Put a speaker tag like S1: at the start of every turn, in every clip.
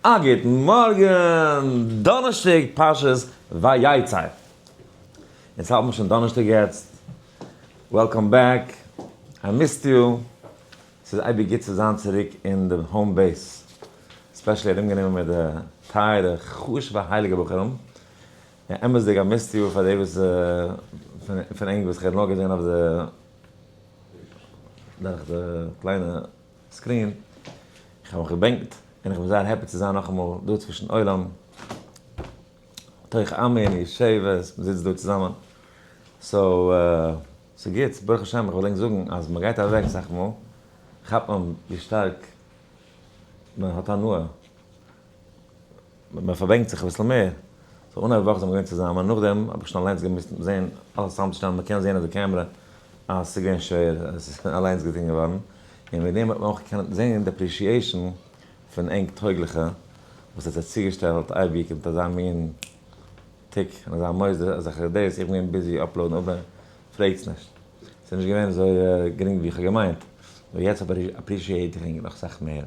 S1: א גוטן מארגן! דאנערשטאג פרשת ויצא. אונז האלט מיר שוין דאנערשטאג יעצט. Welcome back. I missed you. ס'איז אייביג גוט צו זיין צוריק אין די home base. Especially ארומגענומען מיט די טייערע חשוב'ע הייליגע בחורים. און אמת'דיג I missed you פאר די וואס פון ענק וואס כ'האב נאר געזען אויף די דורך די קליינע screen. איך האב מיך געבענקט און איך בין זייער happy צו זיין נאכאמאל דא צווישן עולם, תוך עמי אני יושבת, מען זיצט דא צוזאמען, so ס'גוט, ברוך השם, איך וויל ענק זאגן אז מען גייט אוועק אסאך מאל, כאפט מען ווי שטארק מען האט הנאה. מען פארבענקט זיך אביסל מער, so אנהייב וואך זענען מיר געווען צוזאמען, נאכדעם האב איך שוין אליינס געמוזט זען אלעס צוזאמצושטעלן, מען קען זען אויף די קעמרע אז ס'איז געווען שווער, עס איז אליינס געטון געווארן, און מיט דעם האט מען אויך געקענט זען די appreciation פון ענק טויגליכע וואס האט זיך צוגעשטעלט אייביג מיט אזא מין תיק און אזא מוסד אזעלכע דאס, איך בין געווען busy upload ן אבער פרעגטס נישט, ס'איז נישט געווען אזוי גרינג ווי איך האב געמיינט, אבער יעצט appreciate איך ענק נאך סאך מער.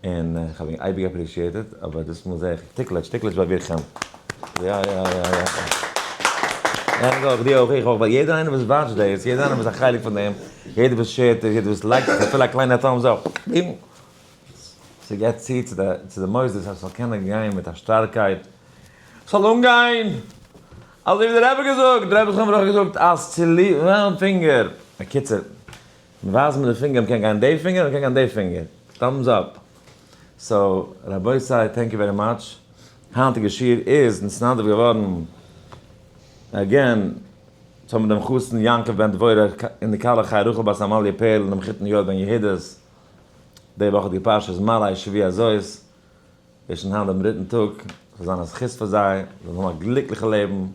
S1: און איך האב אים אייביג appreciated, אבער דאס מאל זעה איך תקלעטש, תקלעטש ביי בירכם. יא יא יא יא. איך אויך, דו אויך, איך אויך, ווייל יעדער איינער וואס watch ט דאס, יעדער איינער וואס איז א חלק פון דעם, יעדער וואס share ט עס, יעדער וואס like ט עס, אפילו א קליינע thumbs up, בום! ס'געט צו צו די צו די מוסדות אז ס'זאל קענען גיין מיט א שטארקייט, ס'זאל אנגיין! אזוי ווי דער רבי געזאגט, דער רבי זכרונו לברכה האט געזאגט אז צוליב פינגער, בקיצור, מ'ווייזט מיט די פינגער, מ'קען גיין די פינגער, מ'קען גיין די פינגער. Thumbs up. So, רבותי, thank you very much. היינטיגע שיעור איז נתנדב געווארן again צו האבן דעם חתן יעקב בן דבורה און די כלה חיה רחל בת עמליה פערל און דעם מחותן יואל בן יהודית. די וואכעדיגע פרשה איז מעלה שבוע הזאת. איז שוין היינט דעם דריטן טאג, ס'זאל זיין א זכות פאר זיי, זיי זאלן האבן א גליקליכע לעבן,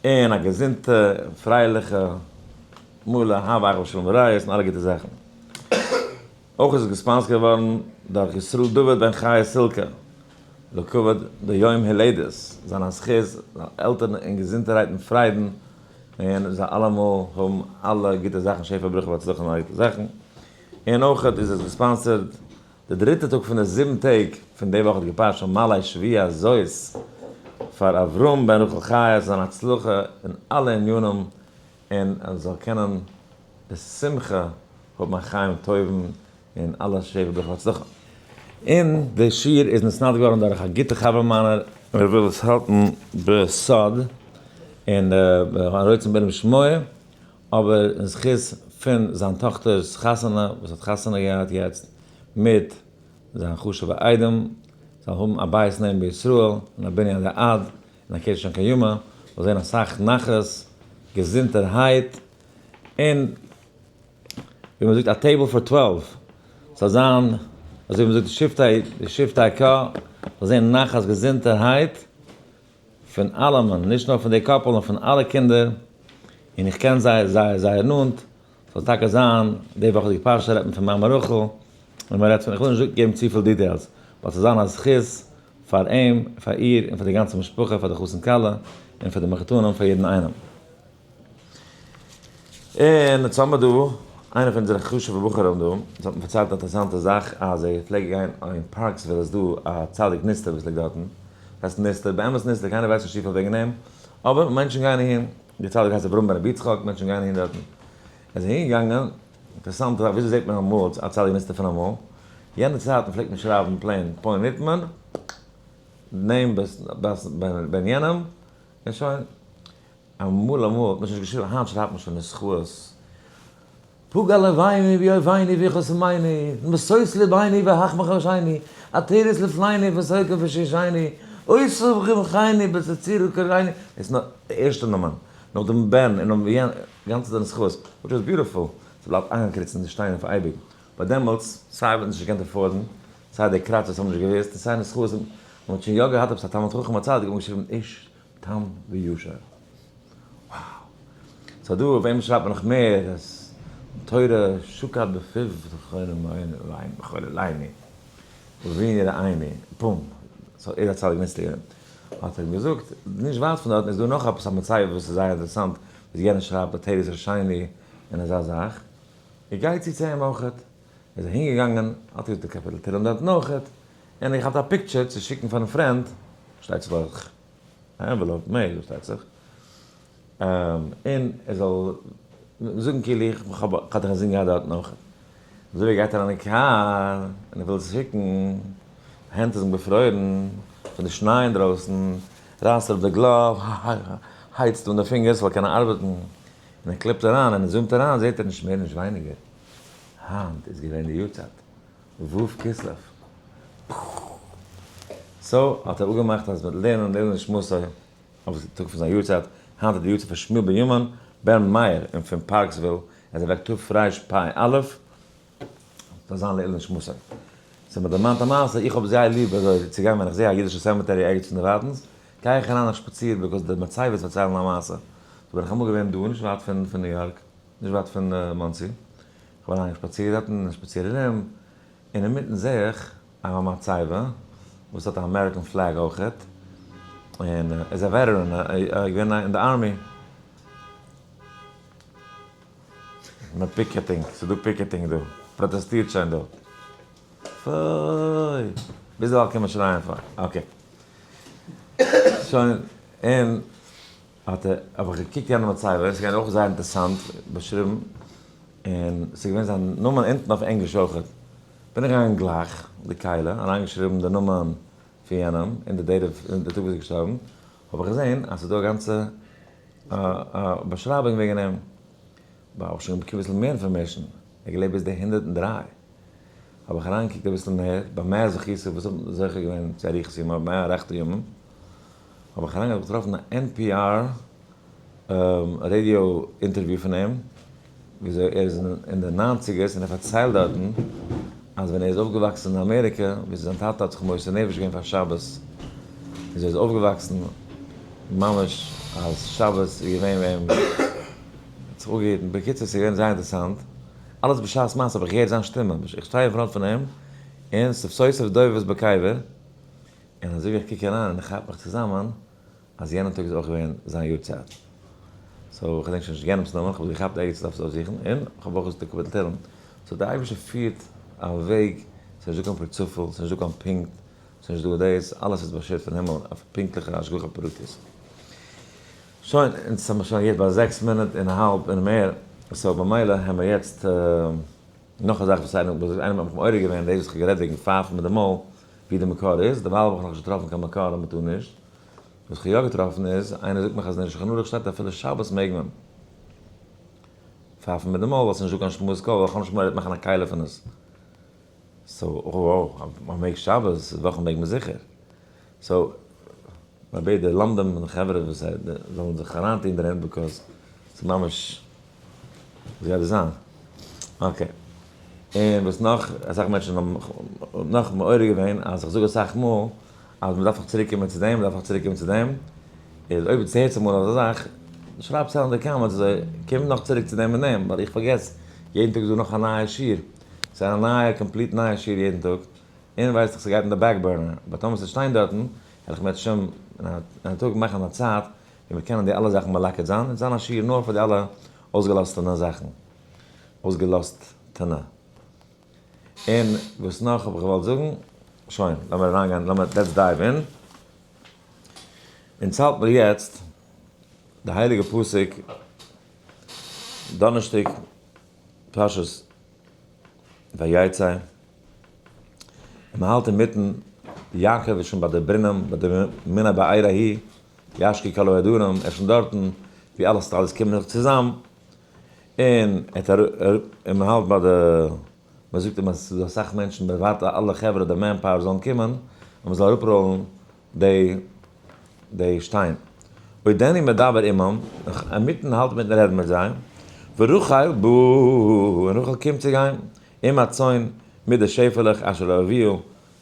S1: און א געזונטע און פרייליכע מלא אהבה אחווה שלום ורעות און אלע גוטע זאכן. אויך איז עס גע sponsor ט געווארן דורך ישראל דוד בן חיה סילקא לכבוד די יום הולדת, זיין א זכות זיין עלטערן אין געזונטערהייט און פריידן, און זיי אלעמאל האבן אלע גוטע זאכן שפע ברכה והצלחה און אלע גוטע זאכן, און אויך איז עס גע sponsor ט די דריטע טאג פון די זיבן טעג פון די וואך האט געפאשט מעלי שבוע הזאת פאר אברהם בן רחל חיה זיין הצלחה אין אלע ענינים און ער זאל קענען בשמחה האבן א חיים טובים און אלע שפע ברכה והצלחה. און די שיעור איז נתנדב געווארן דורך א גוטע חבר מיינער. ער וויל עס האלטן בסוד און הרוצים בעילום שמו. אבער אין זכות פון זיין טאכטער'ס חתונה וואס האט חתונה געהאט יעצט מיט זיין חשוב'ע איידעם, זאל האבן א בית נאמן בישראל און א בנין לעד און א קשר של קיימא, זאל זען אסאך נחת, געזונטערהייט, און ווי מען זאגט א table for 12, זאל זיין אזוי ווי מען זאגט שבטי שבטי קה, זאל זען נחת געזונטערהייט, פון אלעמען, נישט נאר פון די couple נאר פון אלע קינדער, און איך קען זיי זייער זייער נאנט, זאל טאקע זיין, די וואכעדיגע פרשה רעדט מען פון מאמע רחל, און מען רעדט פון, איך וויל נישט געבן צופיל details, but ס'זאל זיין א זכות פאר אים, פאר איר, און פאר די גאנצע משפחה, פאר די חתן כלה, און פאר די מחותנים, פאר יעדן איינעם. און יעצט האבן מיר דא איינער פון אונזערע חשוב'ע בחורים דא, וואס האט מיר פארציילט א אינטערעסאנטע זאך, אז ער פלעגט גיין אין פארקסוויל איז דא א צדיק נסתר וואס ליגט דארטן, הייסט נסתר, באמת נסתר, קיינער ווייסט נישט צופיל וועגן אים, אבער מענטשן גייען אהין, דער צדיק הייסט אברהם בן רבי יצחק, מענטשן גייען אהין דארטן. ער איז אהין געגאנגען, אינטערעסאנטע זאך, וויאזוי זעט מען אמאל א צדיק נסתר פון אמאל? יענע צייטן פלעגט מען שרייבן plain, פה נטמן, name בן יענעם, און שוין. אמאל אמאל האט מען שוין נישט געשריבן, היינט שרייבט מען שוין נוסחאות. פגע לביני ויאהבני ויחסמני, משוש לביני והחמך ראשיני, עטרת לפניני וסוקר ושישני, עושה וחמחני בצצירו קרני, דאס איז נאר די ערשטע נאמען, נאך דעם בן און נאך יענע, גאנצע די נוסחאות, which is beautiful, ס'בלייבט איינגעקריצט אין די שטיינער פאר אייביג, but דעמאלטס, סיי האט מען נישט געקענט afford ן, סיי די קראצערס האבן נישט געוואוסט, און סיי נוסחאות, מען האט שוין יא געהאט עפעס א תלמיד חכם א צדיק האט מען געשריבן איש תם וישר. Wow! סא דא אויף אים שרייבט מען נאך מער אז תורה שקד בפיו מחוללני וביני רעיני בום! סא ער איז א צדיק נסתר געווען. האט ער אים געזאגט, נישט ווייט פון דארטן איז דא נאך עפעס א מצבה וואס איז זייער אינטערעסאנט, וואס יענער שרייבט עטרת ראשינו און אזא זאך. ער גייט צו צו אים אויכעט. איז אהין געגאנגען, האט ער געזאגט די קאפיטל תהלים דארטן אויכעט. און איך האב א picture צו שיקן פארן friend, שטייט זיך דורך א envelope mail שטייט זיך, און ער זאל זאגן כאילו איך האב איך אינזין געהאט דארטן אויך. אזוי ווי ער גייט אריין אין קאר און ער וויל עס שיקן, הענט איז אים געפרוירן פון די שניי אינדרויסן, רייסט ער אפ די glove, הייצט אן די פינגערס ס'זאל קענען ארבעטן, און ער קליפט אריין און ער zoom ט אריין זעט ער נישט מער נישט ווייניגער, היינט איז געווען די יארצייט, ו' כסלו. so האט ער אפגעמאכט אז מ'וועט לערנען לעילוי נשמתו אויף די טאג פון זיין יארצייט, היינט איז די יארצייט פון שמואל בנימין בן מאיר און פון פארקסוויל, ער איז אוועק תרפ"א, זאל זיין לעילוי נשמתו. ס'האט מיר דערמאנט א מעשה, איך האב זייער ליב אזוי צו גיין ווען איך זע א אידישע cemetery ערגעץ פון דערווייטענס, גיי איך אריין א שפאציר because די מצבות פארציילן א מעשה. so בין איך אמאל געווען דא נישט ווייט פון פון ניו יארק, נישט ווייט פון מאנסי, איך בין אריין געשפאצירט דארטן און שפאציר ארום, און אינמיטן זע איך א מצבה וואס האט א American flag אויכעט, און איז א veteran, געווען אין די army. מען picketing, ס'איז דא picketing דא, פראטעסטירט שוין דא. פוי! ביזדערווייל קען מען שרייען פוי. okay. שוין, און האט ער, האב איך געקוקט יענע מצבה, ס'איז געווען אויך זייער אינטערעסאנט באשריבן, און ס'איז געווען זיין נאמען אונטן אויף ענגליש אויכעט. בין איך געגאנגען גלייך די כלי, אריינגעשריבן די נאמען פון יענעם, און די date of, און די טאג וואס איז געשטארבן, האב איך געזען אז ס'איז דא א גאנצע באשרייבונג וועגן אים. האב איך שוין באקומען אביסל מער information, ער האט געלעבט ביז די 103. האב איך אריינגעקוקט אביסל מער, במה זכיתי וואס האט מען זוכה געווען צו אריכות ימים, במה הארכת ימים, האב איך אריינגעקוקט געטראפן א NPR radio interview פון אים, וויאזוי ער איז אין די ניינציגערס און ער פארציילט דארטן אז ווען ער איז אויפגעוואקסן אין אמעריקע, וויאזוי זיין טאטע האט זיך מוסר נפש געווען פאר שבת, וויאזוי ער איז אויפגעוואקסן ממש אז שבת איז געווען ביי אים, האט זיך אפגעהיטן, בקיצור ס'איז געווען זייער אינטערעסאנט, אלעס בשעת מעשה האב איך געהערט זיין שטימע, איך שטיי אין front פון אים, און סוף סוף דובבות בקבר, און אזוי ווי איך קוק אריין און איך כאפ מיך צוזאמען, אז יענע טאג איז אויך געווען זיין יארצייט. so איך געדענק שוין נישט יענעמס נאמען, כ'האב עס געכאפט ערגעץ דארף עס אויפזוכן, און כ'האב אויך געזאגט די קאפיטל תהלים. so דער אייבערשטער פירט א וועג, ס'איז נישט דא קיין פארצופאל, ס'איז נישט דא קיין פונקט, ס'איז נישט דא דאס, אלעס איז באשערט פון הימל אויף פונקטליכע השגחה פרטית. שוין, אונז האמיר שוין יעצט ביי זעקס מינוט און האלב און מער, so במילא האמיר יעצט נאך א זאך וואס איינער האט מיך מעורר געווען, דאס וואס כ'האב גערעדט וועגן פייפן מיט די מויל, ווי די מקור איז, דערווייל האב איך נאכנישט געטראפן קיין מקור אז מ'טאר נישט, וואס כ'האב יא געטראפן איז, איינער זאגט מיך אז אין שולחן ערוך שטייט אפילו שבת מעג מען פייפן מיט די מויל ווייל ס'איז נישטא קיין השמעת קול, ווייל כ'האב נישט מורא מאכן א כלי פון עס. so, אוי, מ'מעג שבת, וואכן מעג מען זיכער. so, מ'בעט די לומדים און חברה וואס זיי זאלן זיך אריינטון דערין because ס'איז ממש וואס גייט דא זיין? okay. און וואס נאך, אסאך מענטשן האבן מיך נאך מעורר געווען אז איך זאג אסאך מאל אז מ'דארף נאך צוריק קומען צו דעם, מ'דארף נאך צוריק קומען צו דעם, איז אויב עטס הערטס אמאל אזא זאך, שרייבטס אריין אין די comments אזוי, קום נאך צוריק צו דעם און דעם, ווייל איך פארגעס, יעדן טאג איז דא נאך א נייע שיעור, ס'איז א נייע complete נייע שיעור יעדן טאג, און ווייסט איך ס'גייט אין די back burner, but טאמער ס'וועט שטיין דארטן, וועל איך אם ירצה השם אין א טאג מאכן א צייט ווי מיר קענען די אלע זאכן מלקט זיין, און זיין א שיעור נאר פאר די אלע אויסגעלאזטענע זאכן. אויסגעלאזטענע. און וואס נאך האב איך געוואלט זאגן? שוין, לאמיר אריינגיין, לאמיר, let's dive in. אונז האלט מיר יעצט די הייליגע פסוק דאנערשטאג פרשת ויצא, און מען האלט אינמיטן, יעקב איז שוין ביי די ברינעם, ביי די מיני באר ההיא, ישקו כל העדרים, ער איז שוין דארטן ווי אלע סטאדעס קומען זיך צוזאם, און און מען האלט ביי די, מען זאגט אים אז ס'איז דא אסאך מענטשן, מען ווארט אלע חברה די manpower זאלן קומען, און מען זאל אראפראלן די די שטיין. עודנו מדבר עמם, נאך אינמיטן האלט מיטן רעדן מיט זיי, ורחל באה, און רחל קומט צו גיין, עם הצאן, מיט די שעפעלעך אשר לאביה,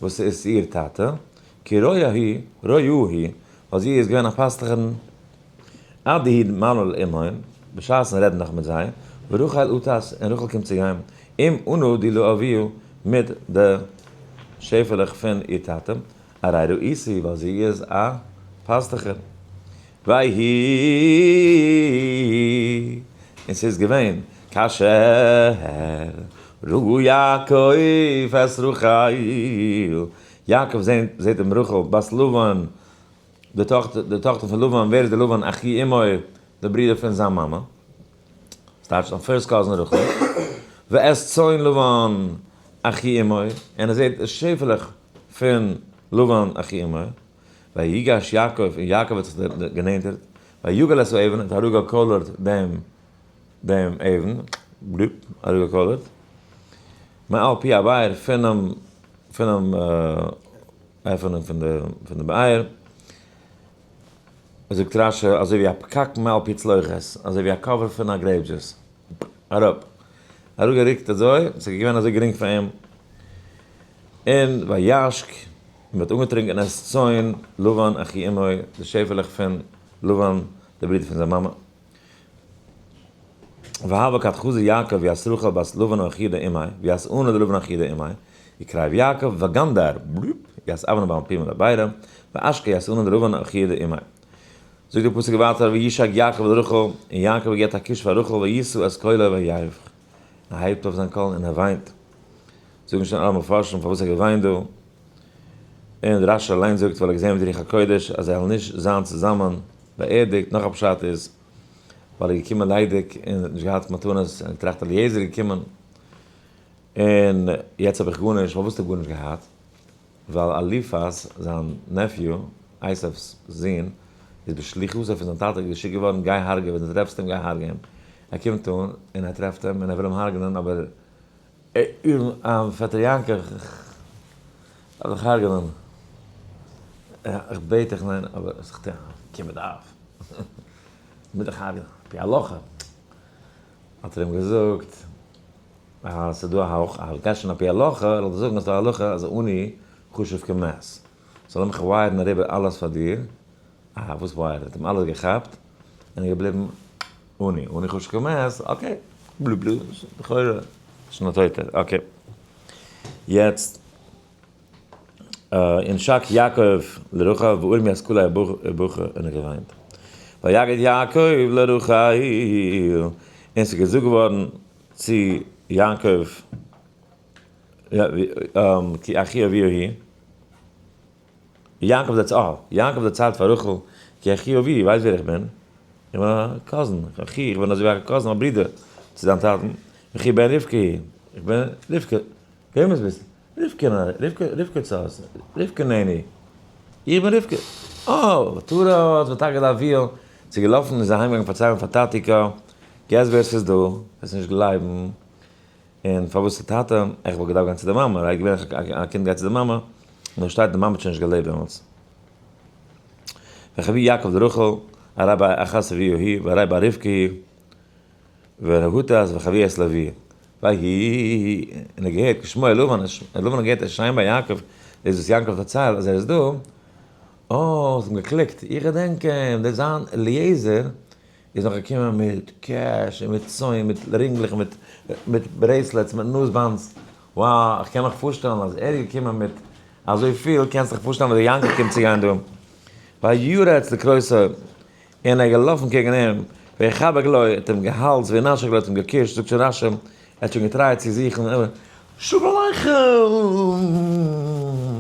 S1: וואס איז איר טאטע, כי רועה היא, רועה היא, ווייל זי איז געווען א פאסטוכערין. עד דהיא מלא עמהון, בשעת'ן רעדן נאך מיט זיי, ורחל אתת, און רחל קומט צו גיין, עם אנו די לאביה, מיט די שעפעלעך פון איר טאטע, הרי ראיתי, ווייל זי איז א פאסטוכער. ויהי, און ס'איז געווען, כאשר ראה יעקב את רחל. יעקב זעט אים רחל בת לבן, די טאכטער פון לבן, ווער איז דער לבן? אחי אמו, דער ברודער פון זיין מאמע, ס'טייטש זיין first cousin רחל, ואת צאן לבן אחי אמו, און ער זעט די שעפעלעך פון לבן אחי אמו, ויגש יעקב, און יעקב האט זיך גענענטערט, ויגל את האבן, און האט אראפגעקאלערט דעם אבן, בלופ, אראפגעקאלערט, מעל פי הבאר, פונעם עפענונג פון די באר, זאגט רש"י, אזוי ווי א פקק מעל פי צלוחית, אזוי ווי א cover פון א grape juice, אראפ, אראפגערוקט אזוי, ס'איז געווען אזוי גרינג פאר אים, און וישק, און מ'האט אנגעטרונקען את צאן לבן אחי אמו, די שעפעלעך פון לבן, די ברודער פון זיין מאמע. והוה כד חזא יעקב וית רחל בת לבן אחוה דאמיה, וית ענא דלבן אחוה דאמיה, וקריב יעקב וגנדר, בלופ, ית אבנא בעל פומא דבירא, ואשקה ית ענא דלבן אחוה דאמיה. זאגט דער פסוק ווייטער וישק יעקב לרחל, און יעקב געבט א קוש פאר רחל וישא את קולו ויבך, ער הייבט אויף זיין קול און ער וויינט. זאגן שוין אלע מפרשים פארוואס ער געוויינט דא, און רש"י אליין זאגט ווייל ער האט געזען מיט רוח הקודש אז זיי וועלן נישט זיין צוזאמען באערדיגט, נאך א פשט איז ווייל ער איז געקומען ליידיג און האט נישט געהאט מתנות, און געטראכט אליעזר איז געקומען און יעצט האב איך גארנישט, פארוואס האט ער גארנישט געהאט? ווייל אליפז זיין nephew, עשיו'ס זון, איז בשליחותו פון זיין טאטע געשיקט געווארן גיי הרגע ווען דו טרעפסט אים גיי הרגע אים, ער קומט אן און ער טרעפט אים און ער וויל אים הרג'נען אבער פעטער יעקב, איך דארף דיך הרג'נען, איך בעט דיך ניין אבער איך קום מיט דארף, מוז דיך הרג'נען, על פי הלכה, האט ער אים געזאגט אז ס'איז דא א הרגש על פי הלכה, ער זאל זאגן אז ס'איז דא א הלכה אז עני חשוב כמת, so לאמיך wire ן אריבער אלעס פאר דיר, אה וואס wire ן? האט אים אלעס געכאפט און איז געבליבן עני, עני חשוב כמת, okay, בלו בלו, לכאורה שוין א טויטער, okay. יעצט, וינשק יעקב לרחל וארים את קולו ובכה און ער געוויינט. ויגד יעקב לרחל, און ס'איז געזאגט געווארן צו יעקב, כי אחי אביה הוא, יעקב דערציילט, יעקב דערציילט פאר רחל, כי אחי אביה, ווייסט ווער איך בין? איך בין א cousin, אחי, איך בין אזוי ווי א cousin, א ברודער צו דיין טאטן, וכי בן רבקה הוא, איך בין רבקה, וועמענס ביסטו? רבקה, רבקה, רבקה צארס, רבקה נעני, איך בין רבקה, אה, ותרץ ותגד לאביה, זי איז געלאפן און איז אהיימגעגאנגען פארציילן פאר טאטיקא, guess ווער ס'איז דא, וועסט נישט גלייבן, און פארוואס די טאטע, איך וואלט געדארפט גיין צו די מאמע, right, געווענליך א קינד גייט צו די מאמע, נאר שטייט די מאמע האט שוין נישט געלעבט דעמאלטס. ויחוי יעקב לרחל, הרי בת אביה היא, והרי בת רבקה היא, והרהטת ויחוי את לאביה. ויהי, און ער געהערט, כשמוע לבן, לבן האט געהערט את שם יעקב, דאס וואס יעקב האט פארציילט אז ער איז דא, אה, עס האט אים געקליקט, איך געדענק אים, דאס זיין אליעזר, איז נאך געקומען מיט cash און מיט צאן, מיט רינגלעך, מיט מיט bracelets, מיט nose bands, wow, איך קען מיך פארשטעלן אז ער איז געקומען מיט אזויפיל, קענסט דיך פארשטעלן ווי דער יענקל קומט צו גיין דא. וירץ לקראתו, און ער איז געלאפן קעגן אים, ויחבק לו, האט אים געהאלזט, וינשק לו, האט אים געקושט, זאגט שוין רש"י, ער האט שוין געטרייט צו זוכן, שלום עליכם!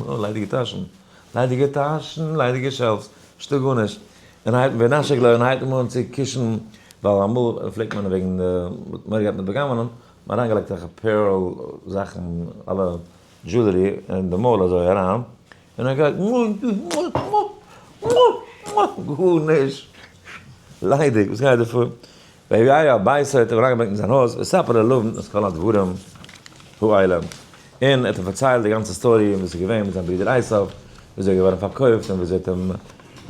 S1: אוי, ליידיגע טאשן, ליידיגע טאשן, ליידיגע shelves, נישטא גארנישט. און הייבט וינשק לו און הייבט אים אן צו קושן, ווייל אמאל פלעגט מען וועגן די מורא געהאט מיט באגנב'ענען, מען אריינגעלייגט אזעלכע pearl זאכן, אלע jewelry אין די מויל אזוי אריין, און ער גייט גארנישט, ליידיג, וואס גייט דא פאר? ויביאהו אל ביתו האט אים אריינגעברענגט אין זיין הויז, ויספר ללבן את כל הדברים האלה, און ער האט אים פארציילט די גאנצע story וואס איז געווען מיט זיין ברודער עשיו, וויאזוי ער איז געווארן פארקויפט און וויאזוי ער האט אים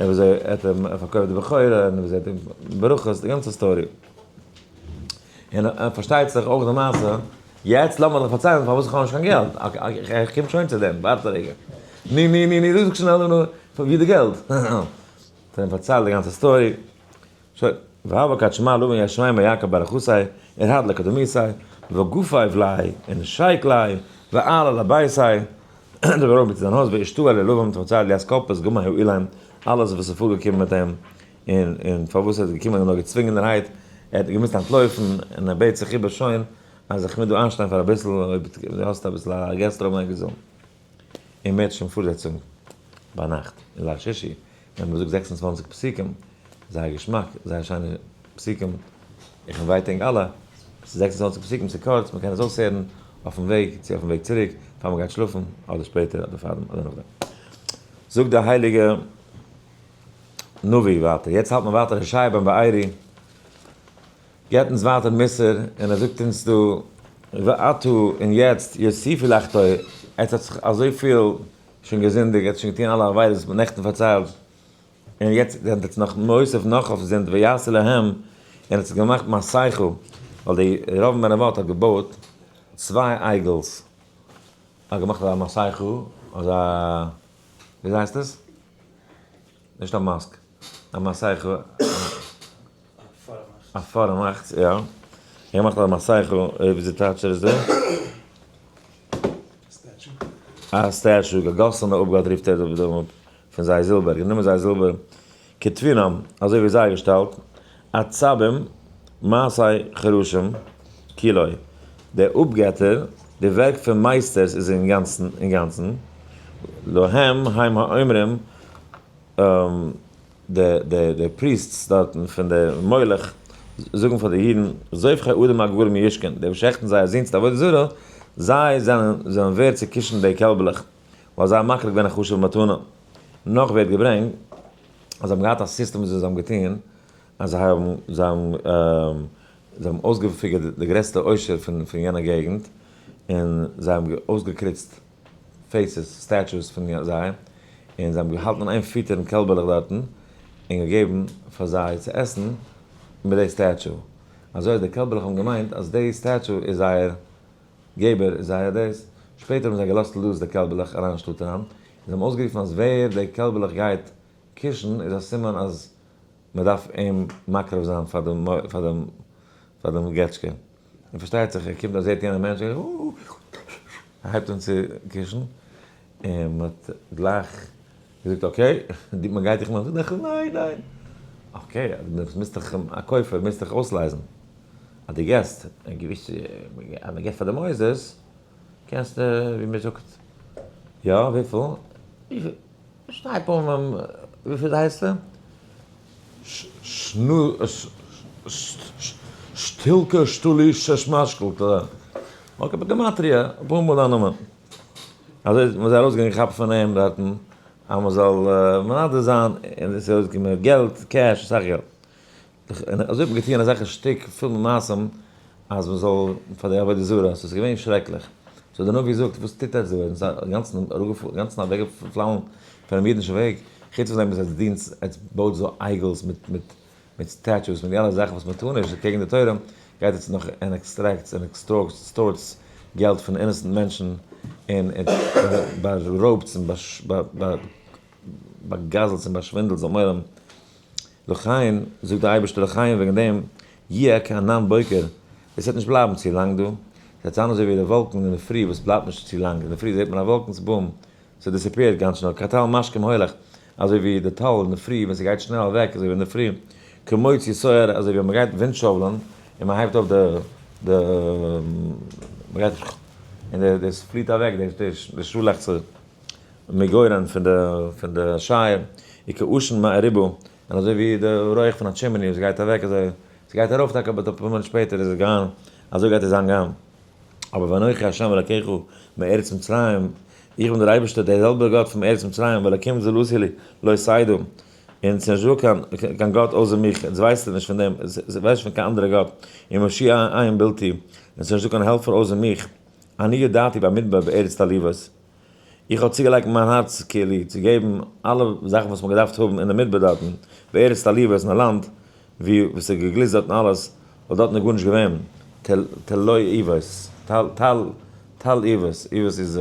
S1: און וויאזוי ער האט אים פארקויפט די בכורה און וויאזוי ער האט אים ברכות, די גאנצע story. און פארשטייט זיך אויך די מעשה, יעצט לאמיר דיך פארציילן פארוואס איך האב נישט קיין געלט, איך קום שוין צו דעם, ווארט א רגע. נו נו נו נו, זאג שנעל נו נו, ווי די געלט? האט ער אים פארציילט די גאנצע story. שוין, והוה כד שמע לבן ית שמיה יעקב בר אחתיה, ארהד לקדמותיה, וגפף ליה, ונשיק ליה, ועאל לביתיה, דער ארויף מיט זיין הויז ואשתעי ללבן האט פארציילט ית כל פתגמי האלין, אלעס וואס איז פארגעקומען מיט אים, און און פארוואס ער איז געקומען נאר געצווינגענערהייט, ער האט געמוזט אנטלויפן, און ער בעט זיך איבער שוין אז איך מוז דא איינשטיין פאר אביסל, אויב דו האסט אביסל א guest room ערגעץ דא. אם ירצה השם פארזעצונג ביינאכט אין ליל שישי ווען מען זאגט 26 פסוקים, זייער געשמאק, זייער שיינע פסוקים, איך invite ענק אלע, ס'איז 26 פסוקים, ס'איז קורץ, מען קען עס אויסהערן אויפן וועג צו אויפן וועג צוריק, פאר מען גייט שלאפן, אדער שפעטער, אדער פארדעם, אדער נאכדעם. זאגט דער הייליגער נביא ווייטער, יעצט האלט מען ווייטער הושע בן בארי, געבט אונז ווייטער מוסר, און ער זאגט אונז דא, ועתה, און יעצט, יוסיפו לחטוא, עטס האט זיך אזויפיל שוין געזינדיגט, עטס האט שוין געטון אלע עבירות וואס מ'האט נעכטן פארציילט, און יעצט זענט עטס נאך מוסיף נאך אויף זינד, ויעשו להם, און עטס האט געמאכט מסכה, ווייל די ירבעם בן נבט האט געבויט צוויי עגל'ס, האט געמאכט אזא מסכה, אזא, וויאזוי הייסט עס? נישט א mask, א מסכה. א פארעמאכטס, יא. ער מאכט א מסכה, וויאזוי טייטשט ער עס דא? א statue, געגאסענע אפגאט רופט ער דא פון זייער זילבער, גענומען זייער זילבער, כתבונם, אזוי ווי זייער געשטאלט, עצבים, מעשי חרשים, כלו. די אפגעטער, די ווערק פון מייסטערס איז אינגאנצן, אינגאנצן, להם הם האומרים, די priests דארטן פון די מולך זאגן פאר די אידן, זובחי אדם הגברים ישקון, די וואס שעכטן זייער זין צו די עבודה זרה, זיי זענען זענען ווערד צו קישן די קעלבלעך, ווייל זיי האבן מקריב געווען א חשוב'ע מתנה. נאך ווערט געברענגט אז זיי האבן געהאט א סיסטעם וויאזוי זיי האבן געטון, אז זיי האבן זיי האבן זיי האבן אויסגעפיגערט די גרעסטע עושר פון פון יענע געגנט, און זיי האבן אויסגעקריצט faces, statues פון זיי, און זיי האבן געהאלטן אין איין פיטערן קעלבעלעך דארטן, און געגעבן פאר זיי צו עסן מיט די statue. אזוי אז די קעלבעלעך האבן געמיינט אז די statue איז זייער געבער, איז זייער דאס. שפעטער האבן זיי געלאזט לאז די קעלבעלעך אריין אין שטאט אריין, און זיי האבן אויסגערופן אז ווער די קעלבעלעך גייט קישן איז א סימן אז מען דארף אים מקרב זיין פאר דעם פאר דעם פאר דעם געטשקע. און פארשטייט זיך ער קומט ער זעט יענעם מענטש ער הייבט אן צו קישן, און מען האט גלייך געזאגט okay, מען גייט דיך נאך, זאגט ער ניין ניין, okay, מוזט דאך א כופר מוזט דיך אויסלייזן, אז דו געסט, געוויס אז מען געבט פאר די מוסדות, קענסטו ווי מען זאגט, יא וויפיל? שתי פעמים, וויפיל הייסט ער? שטילקע שטולי ששמשקל, okay, בגימטריא, אפאר מאל דיין נאמען. אזוי איז מען ארויסגעגאנגען געכאפט פון אים דארטן אז מען זאל מנדב זיין, און עס איז ארויסגעקומען געלט, cash, אסאך געלט. און אזוי האט מען געטון אזעלכע שטיק פול מיט מעשים אז מען זאל פאר די עבודה זרה, ס'איז געווען שרעקליך. so דער נביא זאגט, וואס טוט עטץ דא? עטץ זענט אינגאנצן אראפגעפאלן, אוועקגעפלאלן פונעם אידישן וועג, חוץ פון דעם וואס עטץ דינטס, עטץ בויטס דא עגל'ס מיט מיט מיט statues, מיט די אלע זאכן וואס מען טאר נישט, קעגן די תורה, גייט עטץ נאך און extracts און extorts געלט פון innocent מענטשן, און בארויבטס און באגזלטס און באשווינדלטס דעם עולם. לכן, זאגט דער אייבערשטער לכן וועגן דעם, יהיה כענן בוקר, עס וועט נישט בלייבן צו לאנג דא, עס וועט זיין אזוי ווי די וואלקן אינדערפרי וואס בלייבט נישט צו לאנג, אינדערפרי זעט מען א וואלקן, boom, ס' disappear ט גאנץ שנעל, כטל משכים הולך, אזוי ווי די טל אינדערפרי ווען ס'גייט שנעל אוועק, אזוי ווי אינדערפרי, כמוציא שער, אזוי ווי ווען מ'גייט ווינט שאוולען, און מ'הייבט אויף די די מ'גייט און די דאס פליט אוועק די די שאלעכצער מגורן פון די פון די שייער, וכעשן מעריבו, און אזוי ווי די רויעך פון א chimney וואס גייט אוועק אזוי, ס'גייט ארויף טאקע but אפאר מינוט שפעטער איז עס gone, אזוי גייט עס זיין gone. אבער ואנכי ה' אלקיך מארץ מצרים, איך בין דער אייבערשטער דער זעלבער גאט פון ארץ מצרים, ואלקים זולתי לי לא תדעו, און ס'איז נישט דא קיין קיין גאט אויסער מיך, עטס ווייסט נישט פון דעם, עטס ווייסט נישט פון קיין אנדערע גאט, ומושיע אין בלתי, און ס'איז נישט דא קיין העלפער אויסער מיך, אני ידעתי במדבר בארץ תעליבות. איך האב צוגעלייגט מיין הארץ כאילו צו געבן אלע זאכן וואס מ'האט געדארפט האבן אין די מדבר דארטן, בארץ תעליבות אין א לאנד ווי וואס איז געגליסט דארטן אלעס, ווייל דארטן איז גארנישט געווען, תלוי איבות, תל איבות, איבות איז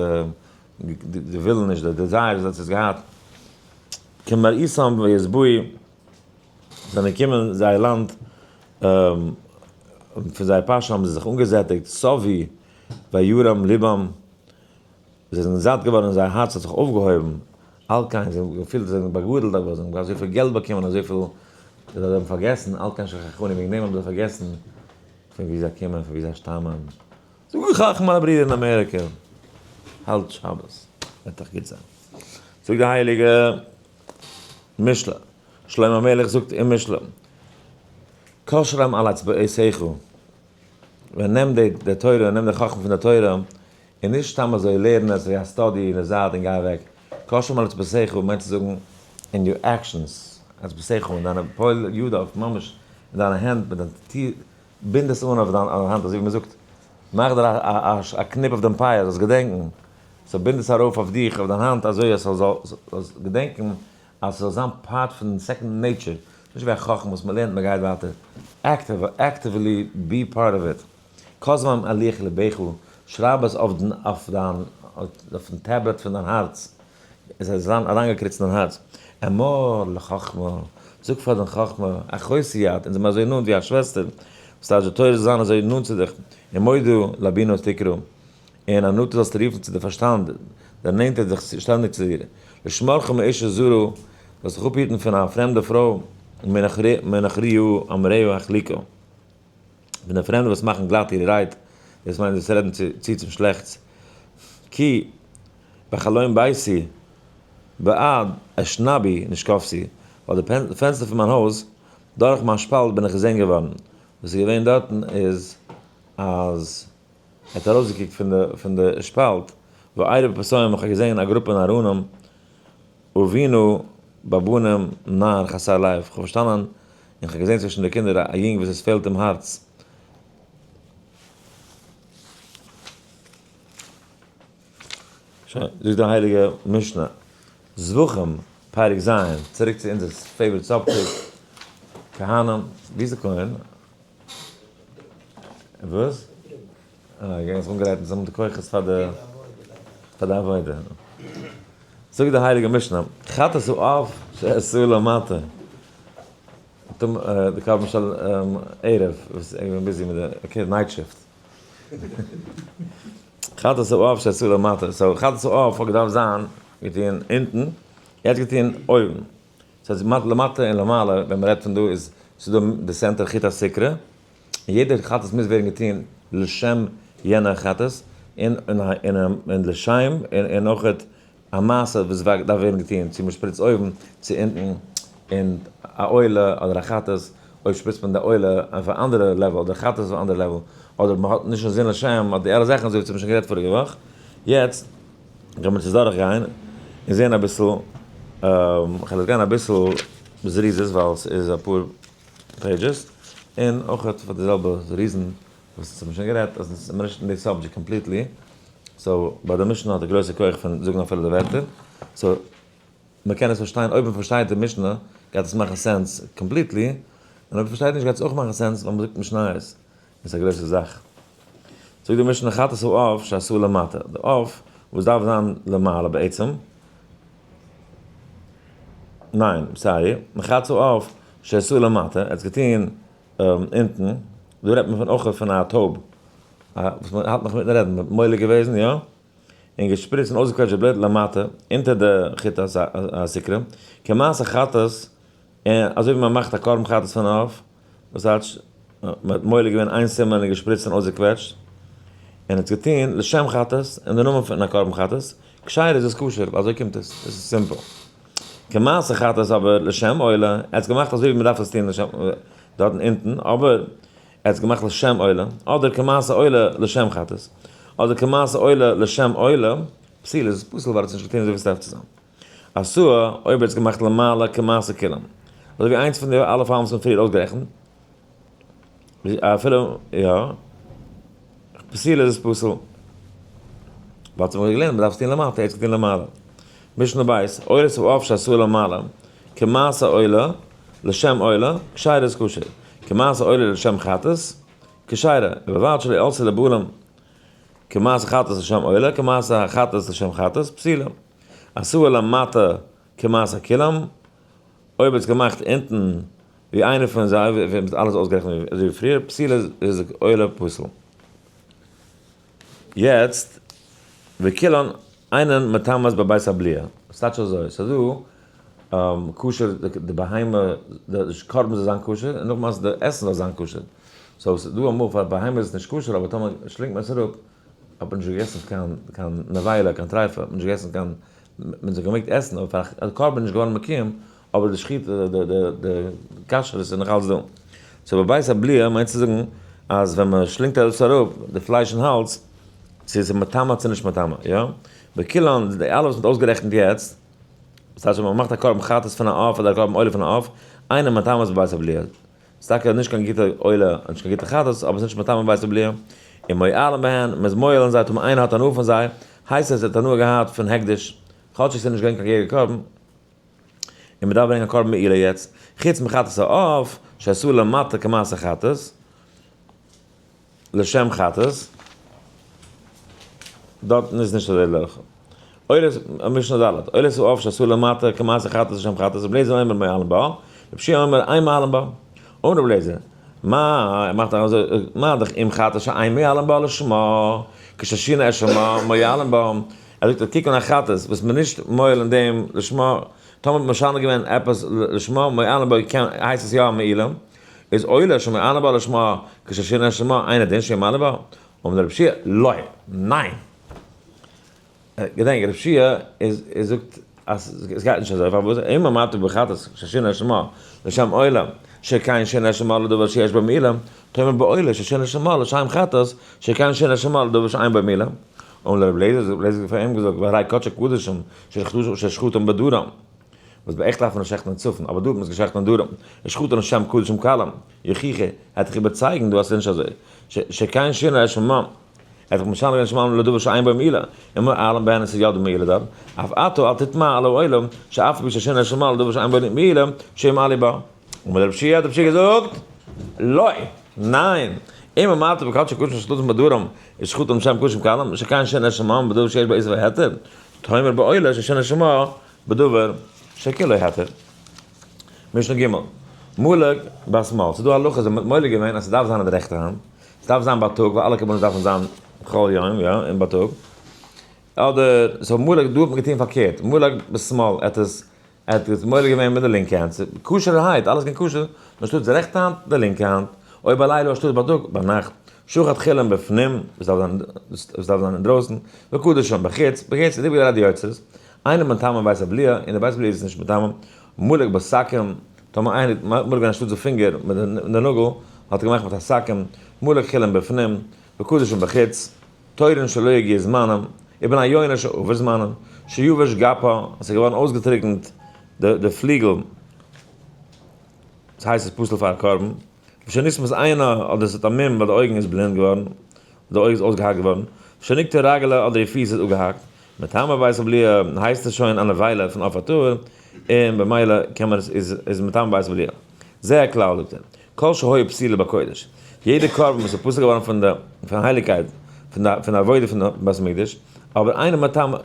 S1: די ווילן נישט, די desires וואס האט עס געהאט, כמראיתם וישבעו, זענען געקומען זייער לאנד, פון זייער פאשע האבן זיי זיך אנגעזעטיגט, שבעו וירם לבם. זיי זענען זאט געווארן און זייער הארץ האט זיך אויפגעהויבן, על כן, זיי האבן געפילט זיי זענען באגאדלט אבער זיי האבן אזויפיל געלט באקומען אזויפיל, זיי האבן פארגעסן, על כן שכחוני, וועגן דעם האבן זיי פארגעסן פון וואו זיי קומען, פון וואו זיי שטאמען. זאג איך אייך מיינע ברידער אין אמעריקע, האלט שבת. וועט דאך גוט זיין. זאגט די הייליגע משלי, שלמה המלך זאגט אין משלי, קשרם על אצבעותיך, ווען נעם די די תורה, נעם די חכמה פון די תורה, און נישט סתם אזוי לערן עס ווי א study אין די זייט און גיי אוועק, קשרם על אצבעותיך מיינט צו זאגן אין your actions, אצבעותיך אין דיינע פועל ידיו, ממש אין דיינע הענט, מיט דיין בינד עס אן אויף דיין האנט, אזוי ווי מען זאגט, מאך דיר א קניפ אויף דעם פאה, זאלסט געדענקן, so בינד עס ארויף אויף דיך, אויף דיין האנט, אזוי אז זאלסט געדענקן אז ס'זאל זיין part פון second nature, נישט ווי א חכם וואס מ'לערנט מ'גייט ווייטער, active, actively be part of it. כתבם על לוח לבך, שרייב עס אויף דיין, אויפן טעבלעט פון דיין הארץ, עס זאל זיין אריינגעקריצט אין דיין הארץ. אמור לחכמה, זאג פאר דיין חכמה, אחותי את, אונז זעמיר אזוי נאנט ווי א שוועסטער, וואס טייטש די תורה זאל זיין אזוי נאנט צו דיך, ומודה לבינה תקרא, און א נאטור זאלסטו רופן צו די פארשטאנד, דערנענטער זיך שטענדיג צו דיר. לשמרך מאשה זרה, זאלסט זיך אפהיטן פון א פרעמדע פרוי, ומנכריה אמריה החליקה, פון די פרעמדע וואס מאכן גלאט איר רייד, דאס מיינט וואס רעדן צו צום שלעכטס. כי בחלון ביתי בעד אשנבי נשקפתי, ווייל די פענסטער פון מיין הויז, דורך מיין שפאלט בין איך געזען געווארן. וואס איז געווען דארטן איז אז. ער האט ארויסגעקוקט פון די פון די שפאלט, ואראה בפסים איך האב געזען א גרופע נאראנים, אבינו בבנים נער חסר לב, איך האב פארשטאנען און איך האב געזען צווישן די קינדער א יונג וואס עס פעלט אים הארץ. שוין, זאגט די הייליגע משנה, זבחים, פרק ז', צוריק צו אונזער favorite subject, כהנים, ווי איז די כהן? וואס? אה, געגאנגען זיך אנגרייטן צו האבן די כוחות פאר די פאר די עבודה. זאגט די הייליגע משנה, חטאת העוף שעשאוה למטה. די קרבן של ערב, וואס איך בין busy מיט די, okay, night shift. חטאת העוף שעשאוה למטה. so חטאת העוף האט געדארפט זיין געטון אונטן, יעצט געטון אויבן. ס'הייסט למטה און למעלה, ווען מ'רעדט פון דא איז ס'איז דא די center חוט הסיקרא, און יעדער חטאת מוז ווערן געטון לשם יענע חטאת, און און לשם און אויך א מעשה וואס דארף ווערן געטון, צו מ'שפריצט אויבן צו אונטן, און א עולה אדער א חטאת, אויב שפריצט מען די עולה אויף א אנדערע level אדער חטאת אויף א אנדערע level, אדער מ'האט נישט אינזין לשם, אדער די אלע זאכן אזוי ווי מ'האט שוין גערעדט פאריגע וואך, יעצט. גיימיר עס דורך גיין און זען אביסל, כ'וועל עס גיין אביסל בזריזות ווייל ס'איז אפאר pages, און אויך פאר די זעלבע reason וואס אונז האבן שוין גערעדט אז אונז זעמיר נישט אין די subject completely, so ביי די משנה האט א גרויסע כח פון זאגן אפילו די ווערטער, so מ'קען עס פארשטיין אויב מ'פארשטייט די משנה גייט עס מאכן sense completely, און אויב מ'פארשטייט נישט גייט עס אויך מאכן sense ווייל מ'זאגט משניות. איז א גרויסע זאך. זאגט די משנה חטאת העוף שעשאוה למטה, די עוף וואס דארף זיין למעלה בעצם, ניין, sorry, חטאת העוף שעשאוה למטה, ער האט עס געטון אונטן, דא רעדט מען פון אויך פון א טויב, וואס מען האלט נאך מיטן רעדן, מען האט מולק געוועזן, יא? און געשפריצט און אויסגעקוועטשט די בלוט למטה, אונטער די חוט הסיקרא, כמעשה חטאת, און אזוי ווי מען מאכט א קרבן חטאת פון עוף, וואס טייטש, מען האט מולק געווען איין סימן און געשפריצט און אויסגעקוועטשט, און האט עס געטון לשם חטאת, אין די נאמען פון א קרבן חטאת, כשרה איז עס כשר, ווייל אזוי קומט עס, עס איז simple. כמעשה חטאת אבער לשם עולה, ער האט עס געמאכט אזוי ווי מען דארף עס טון לשם, דארטן אונטן, אבער ער האט עס געמאכט לשם עולה, אדער כמעשה עולה לשם חטאת, אדער כמעשה עולה לשם עולה, פסולה איז עס פסול ווייל ער האט עס נישט געטון אזוי ווי עס דארף צו זיין. עשאה, אויב ער האט עס געמאכט למעלה כמעשה כולם. אזוי ווי איינס פון די אלע פאלן וואס מ'האט פריער אויסגערעכנט. אפילו, יא. פסולה איז עס פסול. ווייל צו מ'האט געלערנט מ'דארף עס טון למטה, ער האט עס געטון למעלה. משנה בית, עולת העוף שעשאה למעלה, כמעשה עולה, לשם עולה, כשרה איז כשר. כמעשה עולה לשם חטאת, כשרה. ובלבד שלא עלתה לבעלים כמעשה חטאת לשם עולה, כמעשה החטאת לשם חטאת, פסולה. עשאה למטה כמעשה כולם, אויב האט עס געמאכט אונטן ווי איינער פון זיי, ווי מ'האט אלעס אויסגערעכנט אזוי ווי פריער, פסולה איז עולה פסול. יעצט, וכולן אינן מטמאות בבית הבליעה, ס'טייטש אזוי, ס'איז דא כשר די בהמה, די קרבן זאל זיין כשר, און נאכמאל די עסן זאל זיין כשר. so ס'איז דא אמאל פאר בהמה איז עס נישט כשר, אבער טאמער שלינגט מען עס אראפ. האט מען נישט געגעסן קיין קיין נבילה, קיין טריפה, האט מען נישט געגעסן קיין, מען האט זיך געמעגט עסן, אבער פאר א קרבן איז נישט געווארן מקוים, אבער די שחיטה, די כשרות איז נאך אלץ דא. so בבית הבליעה מיינט צו זאגן אז ווען מען שלינגט עס אראפ, די פלייש אין האלז, צו עס איז מטמא צו נישט מטמא, יא? בכולן, די אלע וואס מען האט אויסגערעכנט יעצט, דאס הייסט ווען מען מאכט א קרבן חטאת פון א עוף אדער א קרבן עולה פון א עוף, אינו מטמא בבית הבליעה. ס'איז טאקע נישט קיין גוטע עולה און נישט קיין גוטע חטאת, אבער ס'איז נישט מטמא בבית הבליעה. און מועלין בהן, מען איז מועל אין זיי, טאמער איינער האט הנאה פון זיי, הייסט עס ער האט הנאה געהאט פון הקדש, כאטש עס איז נישט געווען קיין געהעריגע קרבן, און מען דארף ברענגען א קרבן מעילה יעצט, חוץ מחטאת העוף, שעשו למטה כמעשה חטאת, לשם חטאת, דארטן איז נישט אזוי דורך. עולת, משנה ד', עולת העוף שעשו למטה כמעשה חטאת לשם חטאת, רבי אליעזר אומר מועלין בה, רבי יהושע אומר אין מועלין בה. אמר רבי אליעזר, מה, ער מאכט אזוי, מה דאך אם חטאת שאין מועלין בה לשמה, כששינה את שמה מועלין בה. ער זאגט קוק אן א חטאת וואס מען נישט מועל אין דעם לשמה, טאמער האט מען משנה געווען עפעס לשמה, מועלין בה קען, הייסט עס יא א מעילה. איז עולה שמועלין בה לשמה, כששינה את שמה, אינו דין שימעלו בה? אמר רבי יהושע, לא, ניין! געדענק, רבי יהושע איז זאגט אז עס גייט נישט אזוי, פארוואס? אם אמרת בחטאת ששינה שמה לשם עולה, שכן שינה שמה לדבר שיש בו מעילה, תאמר בעולה ששינה שמה לשם חטאת, שכן שינה שמה לדבר שאין בו מעילה. אמר רבי אליעזר, רבי אליעזר האט פאר אים געזאגט, והרי קדשי קדשים ששחטם בדרום. וואס בעכט דארף מען עס שעכטן אין צפון, אבער דא האט מען עס געשעכטן אין דרום, ושחטן לשם קדשים קלים, יוכיחו, העט איך איבערצייגן דא אז ס'איז נישט אזוי, שכן שינה את שמם, ער האט זיך משנה געווען שמם לדבר שאין בו מעילה, און מועלין בהן עס איז יא דא מעילה דארט, אף אתה אל תטמע על העולם, שאף על פי ששינה את שמם לדבר שאין בו מעילה, שימעלו בה. אמר רב שיע, האט רב שיע געזאגט, לא, ניין, אם אמרת בקדשי קדשים שחטן בדרום, ושחטן לשם קדשים קלים, שכן שינה את שמם בדבר שיש בו איסור והיתר, תאמר בעולה ששינה שמה בדבר שכולו היתר. משנה ג', מלק בשמאל, ס'איז דא הלכות ווען מ'האט מולק געווען אז ס'דארף זיין אין די רעכטע האנט, ס'דארף זיין בייטאג ווייל אלע קרבנות דארפן זיין בכל יום, יא, און בייטאג. אדער so מלק, דא האט מען געטון פארקערט, מלק בשמאל, ער האט עס, ער האט עס מולק געווען מיט די לינקע האנט, ס'איז כשר'ערהייט, אלעס געווען כשר, נאר שטאט די רעכטע האנט, די לינקע האנט, אויב בלילה אנשטאט בייטאג, ביינאכט. שחט חולין בפנים, וואס דארף זיין, וואס דארף זיין אינדרויסן, וקדשים בחוץ, בחוץ איז איבערגעדרייט די יוצרות, אינו מטמא בית הבליעה, אין די בית הבליעה איז עס נישט מטמא, מלק בסכין, טאמער איינער האט מולק געווען אנשטאט די פינגער מיט די נאגל, האט ער געמאכט מיט א סכין, מלק חולין בפנים, וקדשים בחוץ, תורין שלא הגיע זמנם, ובני יונה שעבר זמנם, שיבש גפה, עס איז געווארן אויסגעטריקנט די פליגל, דאס הייסט עס פסול פאר א קרבן, ושנסמית עינה, אדער עס האט א מום ווייל די אויגן איז בלינד געווארן, די אויג איז אויסגעהאקט געווארן, שנקטעה רגלה אדער איר פיס איז אפגעהאקט, מטמא בית הבליעה הייסט עס שוין א נבילה פון עוף הטהור, און במילא קען מען עס איז מטמא בית הבליעה. זה הכלל זאגט ער, כל שהיה פסולה בקודש, יעדע קרבן וואס איז פסול געווארן פון די פון הייליגקייט, פון די פון די עבודה פון די בית המקדש, אבער אינו מטמא,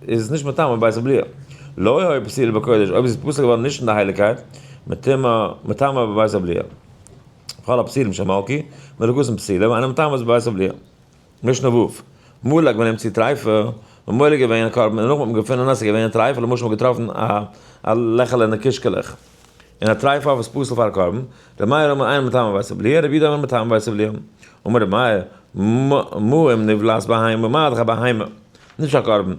S1: איז עס נישט מטמא בית הבליעה. לא היה פסולה בקודש, אויב איז עס פסול געווארן נישט אין די הייליגקייט, מטמא מטמא בבית הבליעה. וכל הפסולים שמלקו, מלקותן פסולה, ואינן מטמאות בבית הבליעה. משנה ו', מלק ווען אים טרייפה, און מולק געווען א קרבן, און נאכדעם האט מען געפונען אז עס איז געווען א טרייפה, למשל מען האט געטראפן א לעכעלע אין די קישקעלעך, און א טרייפה אויף איז פסול פאר א קרבן, רבי מאיר אומר אינו מטמא בבית הבליעה, רבי יהודה אומר מטמא בבית הבליעה. אמר רבי מאיר, מה אם נבלת בהמה, מה דאך א בהמה, נישט א קרבן,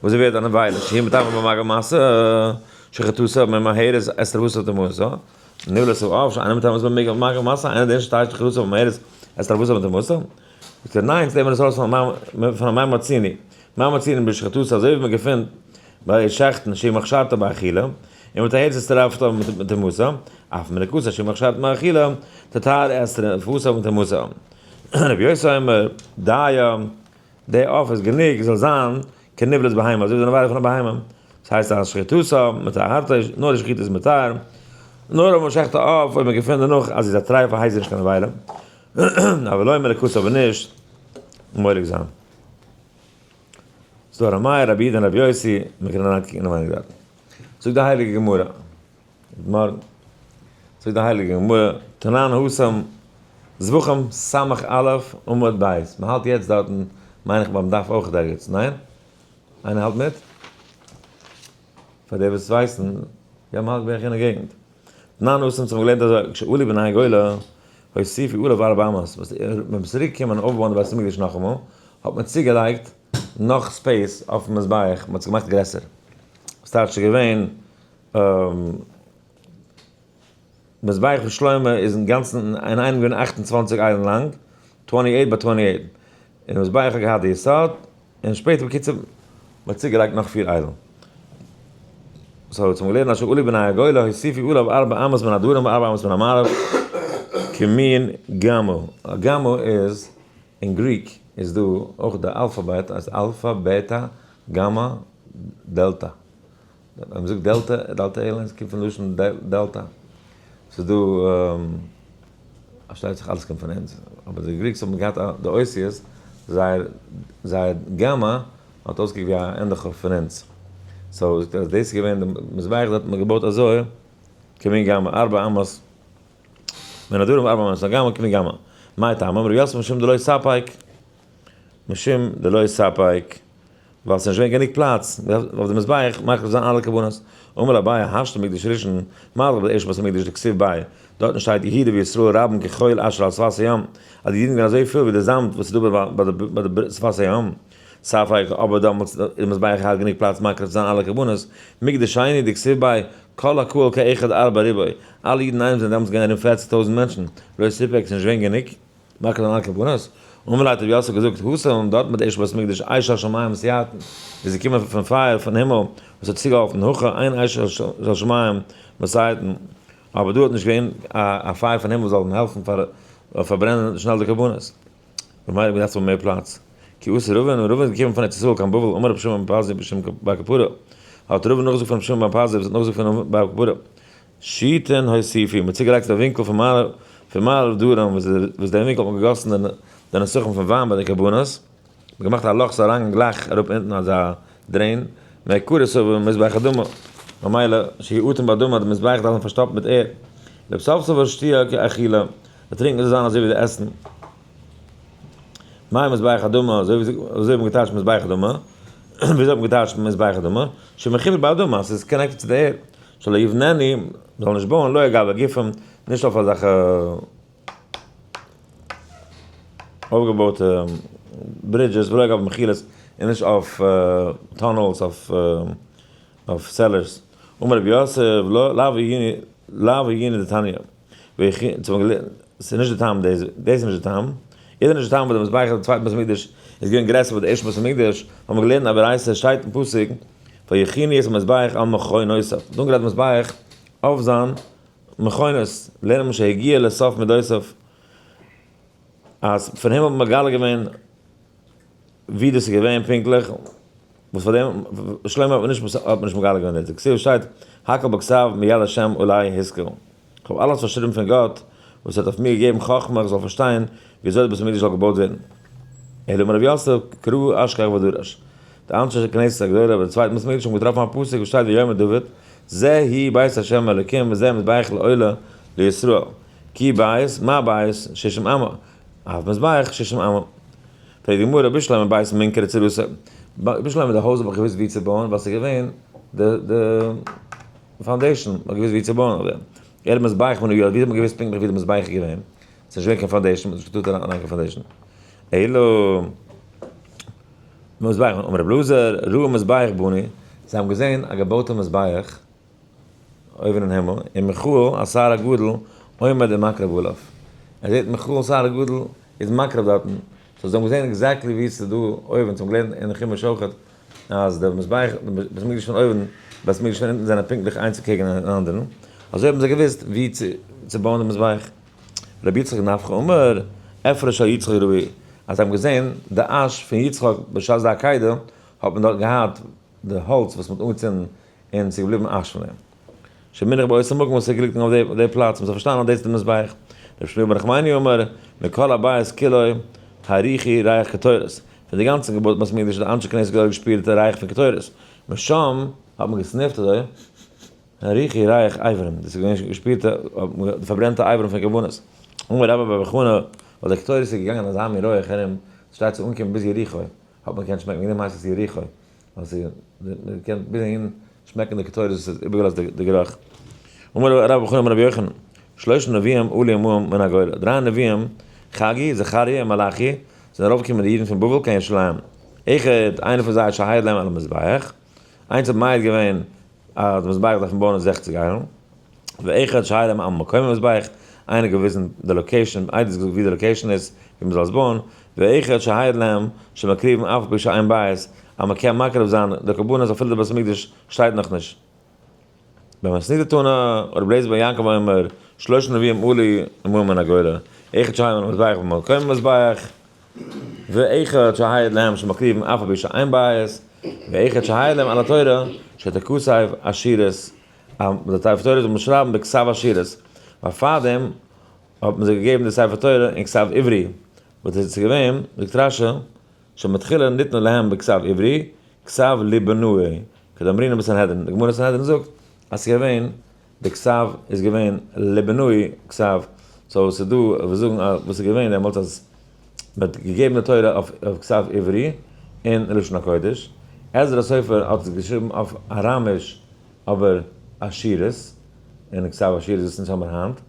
S1: וואס זי ווערט א נבילה, שהיא מטמא במגע ומשא, שחיטתה ממהרת את תרבותה וטומאתה, נבלת העוף שאינה מטמאת במגע ומשא, אינו דין שתהא שחיטתה ממהרת את תרבותה וטומאתה. זאגט ער ניין, ס'לערנט מען עס ארויס פון א מה מצינו, מה מצינו בשחיטתה אזוי ווי מען געפינט ביי שעכטן שהיא מכשרתו באכילה, און מיט א הערץ איז טרפתו מטומאתה, אף מלקותא שהיא מכשרתו באכילה, תטהר את טרפתו מטומאתה. רבי יוסי אומר, דיה, די עוף איז גענוג זאל זיין כנבלת בהמה, אזוי ווי די נבילה פון א בהמה, דאס הייסט אז שחיטתה מטהרתו, נאר די שחיטה איז מטהר, נאר אויב מען שעכט א עוף אויב מען געפינט דערנאך אז זי איז א טרייפה הייסט זי נישט קיין נבילה. אבל לא מלקות אבער נישט מולק זיין. ס'דא ר' מאיר, רבי יהודה און רבי יוסי, מען קען אריינקוקן אינעווייניג דארטן. זאגט די הייליגע גמרא, מארגן, זאגט די הייליגע גמרא, תנן התם זבחים סמך א' עמוד ב', מען האלט יעצט דארטן מיין איך ביים דף אויך ערגעץ, ניין? איינער האלט מיט? פאר די וואס ווייסן, יא מען האלט בערך אין די געגנט. תנן התם האבן געלערנט אזוי, כשעלו בני הגולה, הוסיפו עליו ארבע אמות, וואס ווען מ'איז צוריק געקומען אויפבויען די בית המקדש נאכאמאל, האט מען צוגעלייגט נאך space אויפן מזבח, מען האט עס געמאכט גרעסער. ס'טייטש ס'איז געווען מזבח פון שלמה איז אינגאנצן אינאיינעם געווען 28 איילן לאנג, 28 ביי 28, און די מזבח האט געהאט די יסוד, און שפעטער בקיצור מען האט צוגעלייגט נאך פיר איילן. so האט מען געלערנט אשר עלו בני הגולה הוסיפו עליו ארבע אמות מן הדרום וארבע אמות מן המערב כמין גמא. א גמא איז אין Greek איז דא אויך די אלפאבעט אז אלפא בעטא גאמא דעלטא. ווען מ'זאגט דעלטא, Delta Airlines קומט פון לשון דעלטא. ס'איז דא, פארשטייט זיך אלעס קומט פון אונז, אבער די Greeks האבן געהאט די אותיות, זייער זייער גאמא האט אויסגעקוקט ווי א ענדע פון אונז. so דאס איז געווען די מזבח דארט האט מען געבויט אזוי, כמין גמא, ארבע אמות מן הדרום ארבע אמות גמא כמין גמא. מאי טעמא? אמר רב יוסף משום דלא ספק, משום דלא ספק. ווייל ס'איז נישט געווען גענוג פלאץ אויף די מזבח מקריב זיין אלע קרבנות. אמר אביי השתא מקדש ראשון, מה דאך ביי די ערשטע בית המקדש דכתיב ביה, דארטן שטייט יהודה וישראל רבים כחול אשר על שפת הים, אז די אידן זענען אזוי פיל ווי די זאמד וואס איז דא ביי די שפת הים. ספק, אבער דאמאלס איז די מזבח געהאט גענוג פלאץ מקריב צו זיין אלע קרבנות. מקדש שני דכתיב ביה, כל הקהל כאחד ארבע ריבוא, אלע אידן אינאיינעם זענען דעמאלטס געווען ארום פערציג טויזנט מענטשן, לא סיפק, ס'איז נישט געווען גענוג. מקריב זיין אלע קרבנות, אמר ליה האט רבי יוסף געזאגט, התם דארט מיט די ערשטע בית המקדש אש של שמים מסייעתן, איז געקומען פון פייער פון הימל וואס האט צוגעהאלפן, הכא אין אש של שמים מסייעתן, אבער דא האט נישט געווען א פייער פון הימל וואס זאל אים העלפן פארברענען שנעל די קרבנות, ממילא האט מען געדארפט האבן מער פלאץ. כי אתא רבין, און רבין איז געקומען פון ארץ ישראל קיין בבל, אמר רבי שמעון בן פזי בשם בר קפרא, האט רבין נאכגעזאגט פון רבי שמעון בן פזי וואס האט נאכגעזאגט פון בר קפרא, שיתין הוסיפו, מ'האט צוגעלייגט א ווינקל פון מערב פון מערב דרום וואס וואס דעם ווינקל האט מען געגאסן די נסכים פון וויין ביי די קרבנות, מ'האט געמאכט א לאך ס'זאל אריינגיין גלייך אראפ אונטן אזא drain, מעיקרא סבר מזבח אדמה, ממילא שיהא אטום באדמה, די מזבח דארף זיין פארשטאפט מיט ערד, לבסוף סבר שתיה כאכילה, די טרינקען זאל זיין אזוי ווי די עסן. מאי מזבח אדמה, אזוי ווי אזוי האט מען געטייטשט מזבח אדמה, וויאזוי האט מען געטייטשט מזבח אדמה? שמחובר באדמה, ס'איז connected צו די ערד. שלא יבננו, מ'זאל נישט בויען, לא על גבי גופים, נישט אויף אזעלכע אויפגעבויטע bridges, ולא על גבי מחילות, און נישט אויף tunnels, אויף cellars. אמר רבי יוסף, לאו ההיא דתניא. ס'איז נישט די טעם דאס, דאס איז נישט די טעם. איז נישט די טעם וואס די מזבח די צווייטע בית המקדש איז געווען גרעסער ווי די ערשטע בית המקדש, האבן מיר געלערנט א ברייתא, שטייט אין פסוק, ויכינו את המזבח על מכונותיו, מ'האט אנגעלייגט מזבח אויף זיין מכונות, לערנט מען שהגיע לסוף מדותיו, אז פון הימל האט מען מגלה געווען ווי דאס איז געווען פונקטליך, וואס פאר דעם שלמה האט מען נישט האט מען נישט מגלה געווען דאס, כתיב שטייט הכל בכתב מיד השם עלי השכיל, איך האב אלעס פארשריבן פון גאט וואס האט אויף מיר געגעבן חכמה איך זאל פארשטיין ווי אזוי די בית המקדש זאל געבויט ווערן. אלא אמר רבי יוסף קרא אשכח ודרש. די אנשי כנסת הגדולה ביי די צווייטן בית המקדש האבן געטראפן א פסוק וואס שטייט ויאמר דוד זה הוא בית ה' האלקים וזה מזבח לעולה לישראל כי בית מה בית שישים אמה אף מזבח שישים אמה. פרעגט די גמרא בשלמא בית מינכרא צורתו, בשלמא די הויז האב איך געוואוסט ווי צו בויען ווייל ס'איז געווען די די foundation, מ'האט געוואוסט ווי צו בויען אויף דעם. אלא מזבח מנא ידעי, ווי האט מען געוואוסט פונקטליך ווי די מזבח איז געווען? ס'איז נישט געווען קיין foundation, מ'האט נישט געטארט אריין קיין foundation. אלא מזבח אמר רבי אלעזר, ראו מזבח בנוי, זיי האבן געזען א געבויטע מזבח אויבן אין הימל, און מיכאל השר הגדול עומד ומקריב עליו. ער זעט מיכאל השר הגדול איז מקריב דארטן, so זיי האבן געזען exactly ווי עס איז דא אויבן, זיי האבן געלערנט אין חומש אויכעט אז די מזבח, די בית המקדש פון אויבן, בית המקדש פון אונטן זענען פונקטליך איינס קעגן אנדערן, אזוי האבן זיי געוואוסט ווי צו בויען די מזבח. רבי יצחק נפחא אמר, אפרו של יצחק ראו, אז זיי האבן געזען די אש פון יצחק בשעת די עקידה, האט מען דארט געהאט די האלץ וואס מען האט אנגעצינדן און ס'איז געבליבן אש פון דעם. שמונח באותו מקום וואס איז געליגט אויף די פלאץ, מ'זאל פארשטיין אז דאס איז די מזבח. רבי שמואל בר נחמני אמר, מכל הבית כולו הריחו ריח קטורת, פון די גאנצע געבויט בית המקדש האט די אנשי כנסת הגדולה געשפירט די ריח פון קטורת, משם האט מען געסניפט אזוי, הריחו ריח אברים, דאס איז געווען געשפירטע די פארברענטע אברים פון קרבנות. אמר רבה בר בר חנה, ווייל די קטורת איז געגאנגען אזא מין רויעך ארום, ס'שטייט צו אנקומען ביז יריחו, האט מען געקענט שמעקן, וועגן דעם הייסט עס יריחו, ווייל ס'איז, מען קען ביז אהין שמעקן די קטורת וואס איז איבערגעלאזט די גערוך. אמר רבה בר חנה אמר רבי יוחנן, שלשה נביאים עלו עמהם מן הגולה, דריי נביאים, חגי, זכריה און מלאכי, זענען ארויפגעקומען די אידן פון בבל קיין ירושלים. אחד, איינער פון זיי, שהעיד להם על המזבח, איינס האט מעיד געווען אז די מזבח דארף מען בויען אין 60 איילן. ואחד שהעיד להם על מקום המזבח, איינער האט געוויזן די location, איינער האט געזאגט ווי די location איז, ווי מען זאל עס בויען. ואחד שהעיד להם שמקריבין אף על פי שאין בית, אז מען קען מקריב זיין די קרבנות אפילו די בית המקדש שטייט נאכנישט. במתניתא תנא, רבי אליעזר בן יעקב אומר, שלושה נביאים עלו עמהם מן הגולה, אחד שהעיד על המזבח ובמקום המזבח, ואחד שהעיד להם שמקריבין אף על פי שאין בית, ואחד שהעיד להם על התורה, שתכתב אשורית, אז די ספר תורה זאל מען שרייבן בכתב אשורית, ווייל פארדעם האט מען זיי געגעבן די ספר תורה אין כתב עברי, וואס איז געווען, זאגט רשי, שמתחילה ניתנה להם בכתב עברי, כתב ליבנאי, כדאמרינן בסנהדרין, די גמרא סנהדרין זאגט אז ס'איז געווען, די כתב איז געווען ליבנאי כתב, so ס'איז דא וואס זאגן אז וואס איז געווען דעמאלטס אז מ'האט געגעבן די תורה אויף כתב עברי אין לשון הקודש, עזרא הסופר האט עס געשריבן אויף אראמיש אבער אשורית, אין כתב אשורית וואס אונז האמיר היינט,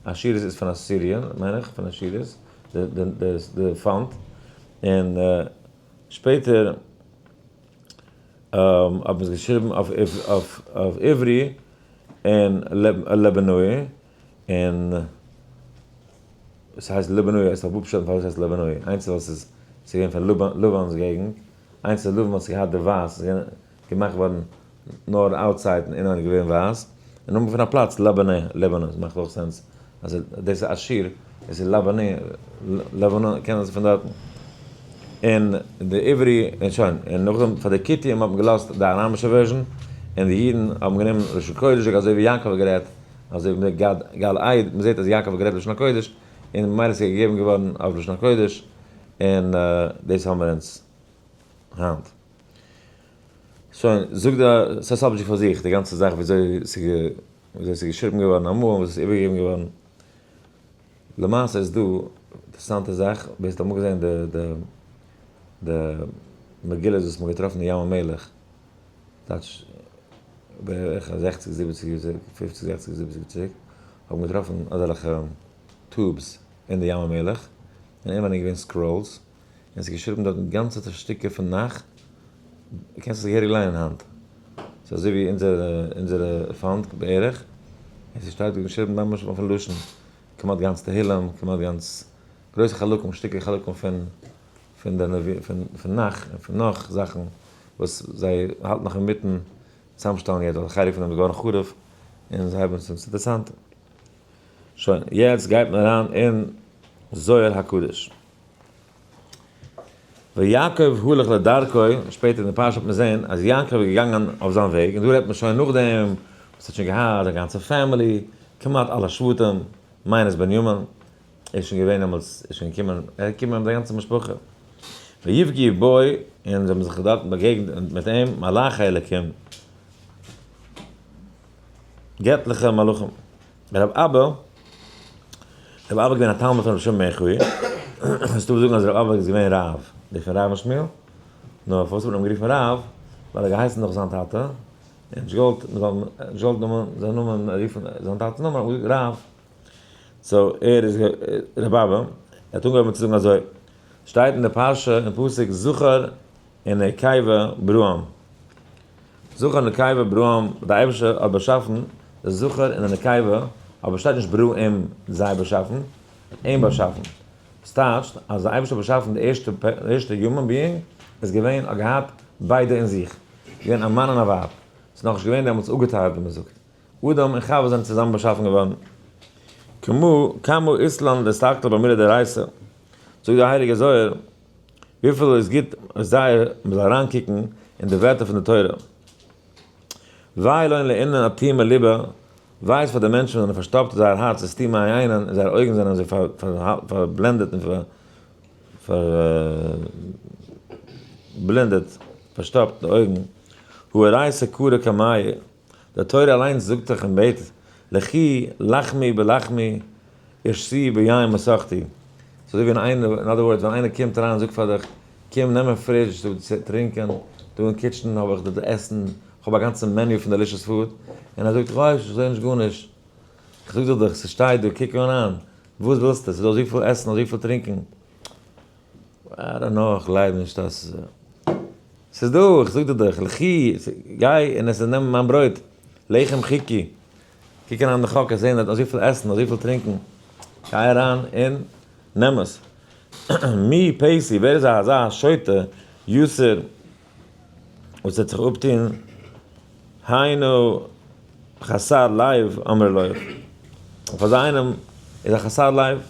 S1: אשורית איז פון אסיריע מיין איך, פון אשורית, די font, און שפעטער האט מען עס געשריבן אויף עברי און ליבנאי, און ס'הייסט ליבנאי, עס איז א פשט פארוואס ס'הייסט ליבנאי, איינס ווייל ס'איז געווען פון לבן'ס געגנט, איינס איז לבן האט געהאט די ווייס, ס'איז געווען געמאכט געווארן נאר outside און אינעווייניג געווען ווייס, און נאמען פון א פלאץ לבנה, לבנון, ס'מאכט אויך sense אז דאס איז אשור, עס איז לבנה, לבנון קען זיין פון דארטן. און די עברי, און שוין, און נאכדעם פאר די כותים האט מען געלאזט די אראמישע version, און די אידן האבן גענומען לשון קודש אזוי ווי יעקב האט גערעדט, אזוי ווי גד גל עד, מען זעט אז יעקב האט גערעדט לשון הקודש, און ממילא איז געגעבן געווארן אויף לשון הקודש, און דאס האבן מיר אונז היינט. שוין, זאגט די, ס'איז א subject פאר זיך, די גאנצע זאך וויאזוי ס'איז געשריבן געווארן אמאל און וואס איז איבערגעגעבן געווארן. למעשה איז דא אינטערעסאנטע זאך, ווער ס'האט אמאל געזען די די די מגילות וואס מ'האט געטראפן אין ים המלח, טייטש בערך 60 70 יאר צוריק, 50 60 70 יאר צוריק, האט מען געטראפן אזעלכע tubes אין די ים המלח, און אינעווייניג געווען scrolls, און ס'איז געשריבן דארטן גאנצעטע שטיקער פון נ"ך, קענסט עס געהעריג ליינען היינט, ס'איז אזוי ווי אונזערע font בערך, און ס'שטייט דא געשריבן ממש אויפן לשון, כמעט גאנץ תהילים, כמעט גאנץ גרויסע חלקים, שטיקער חלקים פון פון די נביא, פון נ"ך, און פון נאך זאכן וואס זיי האלטן נאך אינמיטן צוזאמשטעלן יעצט, ווייל א חלק פון דעם איז געווארן חרוב, און זיי הייבן עס אן, ס'איז אינטערעסאנט. שוין, יעצט גייט מען אריין אין זוהר הקדוש. ויעקב הלך לדרכו, שפעטער אין די פרשה וועט מען זען אז יעקב איז געגאנגען אויף זיין וועג, און דא רעדט מען שוין נאכדעם וואס ער האט שוין געהאט זיין גאנצע family, כמעט אלע שבטים, minus בנימין, ער איז שוין געווען דעמאלטס, איז שוין געקומען, ער איז געקומען מיט די גאנצע משפחה. ויפגעו בו, און זיי האבן זיך דארטן באגעגנט מיט אים, מלאכי אלקים, געטליכע מלאכים. רב אבא, רב אבא איז געווען א תלמיד פון רבי שמעון בן יוחאי, עס איז דא וואס זאגן אז רב אבא איז געווען רב, דער פון רב און שמואל, נאר פארוואס האט מען אים גערופן רב, ווייל ער האט געהייסן נאך זיין טאטע, און נישט געוואלט מען זאל נישט געוואלט נאמען זיין נאמען רופן זיין טאטע'ס נאמען האט מען געזאגט רב, so ער איז רב אבא, ער האט אנגעהויבן צו זאגן אזוי, שטייט אין די פרשה אין פסוק זכר ונקבה בראם. זכר ונקבה בראם, די אייבערשטער האט באשאפן די זכר און די נקבה, אבער שטייט נישט ברא אים זיי באשאפן, האט אים באשאפן. דאס טייטשט אז די אייבערשטער האט באשאפן די ערשטע ערשטע human being איז געווען האט געהאט ביידע אין זיך, געווען א מאן און א ווייב, ס'איז נאכנישט געווען דעמאלטס אפגעטיילט ווי מ'זאגט. אדם און חווה זענען צוזאמען באשאפן געווארן. כמו כמה אית לן לאסתכלא במילי דאורייתא, זאגט דער הייליגער זוהר, וויפיל איז גוט זייער מען זאל אריינקוקן אין די ווערטער פון די תורה. וויי לון לאינון אטימי ליבא, וויי איז פאר די מענטשן וואס זענען פארשטאפט אין זייער הארץ וסתימי עיינין, און זייערע אויגן זענען אזוי פארבלענדעט און פארבלענדעט, פארשטאפט די אויגן, הא אורייתא קרא קמיה, די תורה אליינס זאגט דאך און בעט, לכי לחמי בלחמי ושתי ביין מסכתי. ס'איז אזוי ווי ווען איינער, in other words, ווען איינער קומט אריין און זאגט פאר דיך, קום נעם אין fridge דא צו טרינקען, דא אין kitchen האב איך דא עסן, איך האב א גאנצע menu פון delicious food, און ער זאגט, איך ווייס נישט, איך זע נישט גארנישט. איך זאג דיך דאך, ס'שטייט דא, קוק אריין, וואס ווילסטו, ס'איז דא אזויפיל עסן, אזויפיל טרינקען. I don't know, איך גלייב נישט אז ס'איז דא, איך זאג דיר דאך, לכי, גיי און עס איז נעם מיין ברויט, לחם חוקי, קוק אריין אין די חק, עס זעהן דארט אזויפיל עסן, אזויפיל טרינקען, גיי אריין און נעם עס. מי פייסי, ווער איז אזא שוטה, יוסר, וואס וועט זיך אפטוהן, היינו חסר לב אמר לו, אויף אזא איינעם איז א חסר לב,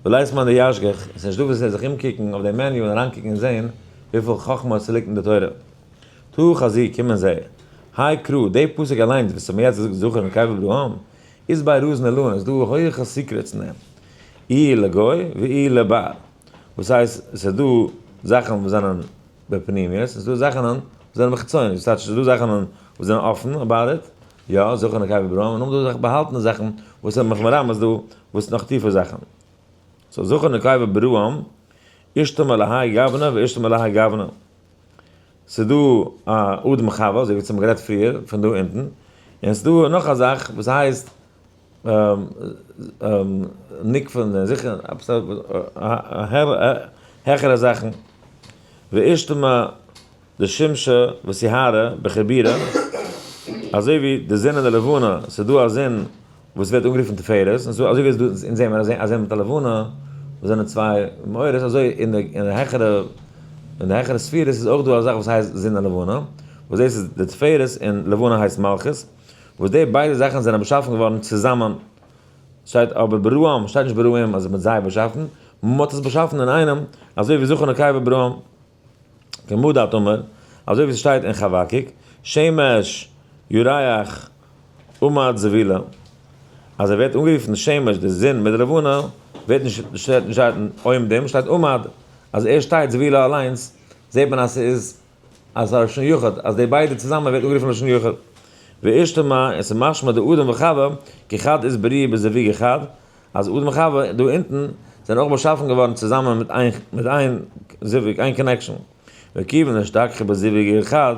S1: ולית מאן דישגח, עס איז נישט דא וואס זאל זיך אומקוקן אויף די menu און אריינקוקן און זעהן וויפיל חכמה ס'ליגט אין די תורה. תא חזי, קום און זע. האי קרא, די פסוק אליינס וואס האט מיר יעצט געזאגט זכר ונקבה בראם, איז ביי רזין אלון, איז דא הויעכע secrets אין דעם. אי לגוי ואי לבר. וואס הייסט, עס איז דא זאכן וואס זענען בפנימיות, עס איז דא זאכן וואס זענען בחיצוניות, וואס טייטש עס איז דא זאכן וואס זענען אפן about it, יא, זכר ונקבה בראם, און נאכדעם איז דא באהאלטענע זאכן וואס האט מיך מרמז דא, וואס נאך טיפער זאכן. so זכר ונקבה בראם, אשתו מלהאי גוונא ואשתו מלהאי גוונא. ס'איז דא א אדם חווה, אזוי ווי אונז האבן גערעדט פריער פון דא אונטן, און ס'איז דא נאך א זאך וואס הייסט נקבה, זיכער עפעס העכערע זאכן, ואשתו דשמשא וסיהרא בחיבורא, אזוי ווי די זון און די לבנה, ס'איז דא א זון וואס ווערט אנגערופן תפארת, און אזוי ווי אונז זעהן מיר א זון מיט א לבנה, וואס זענען צוויי מאורות, אזוי אין די העכערע, אין די העכערע ספירות איז אויך דא א זאך וואס הייסט זון און לבנה, וואס דאס איז די תפארת און לבנה הייסט מלכות, וואס די ביידע זאכן זענען באשאפן געווארן צוזאמען, שטייט אבער בראם, שטייט נישט ברואים אז מען האט זיי באשאפן, מען האט עס באשאפן אינאיינעם, אזוי ווי זכר נקבה בראם. כמה דאת אמר, אזוי ווי ס'שטייט אין חבקוק, שמש ירח עמד זבילה, אז ער ווערט אנגערופן שמש די זון מיט די לבנה, ווערט נישט שטייט נישט עומדים, שטייט עמד, אז ער שטייט זבילה אליינס, זעט מען אז ס'איז אז ס'איז א לשון יחיד, אז די ביידע צוזאמען ווערט אנגערופן לשון יחיד. ואישתמע, און ס'איז משמע דאדם וחווה, כי חד איז בריאה בזוויג אחד, אז אדם און חווה דא אונטן זענען אויך באשאפן געווארן צוזאמען מיט איין מיט איין זיווג, איין connection. וכיוון דאשתכחו בזיווג אחד,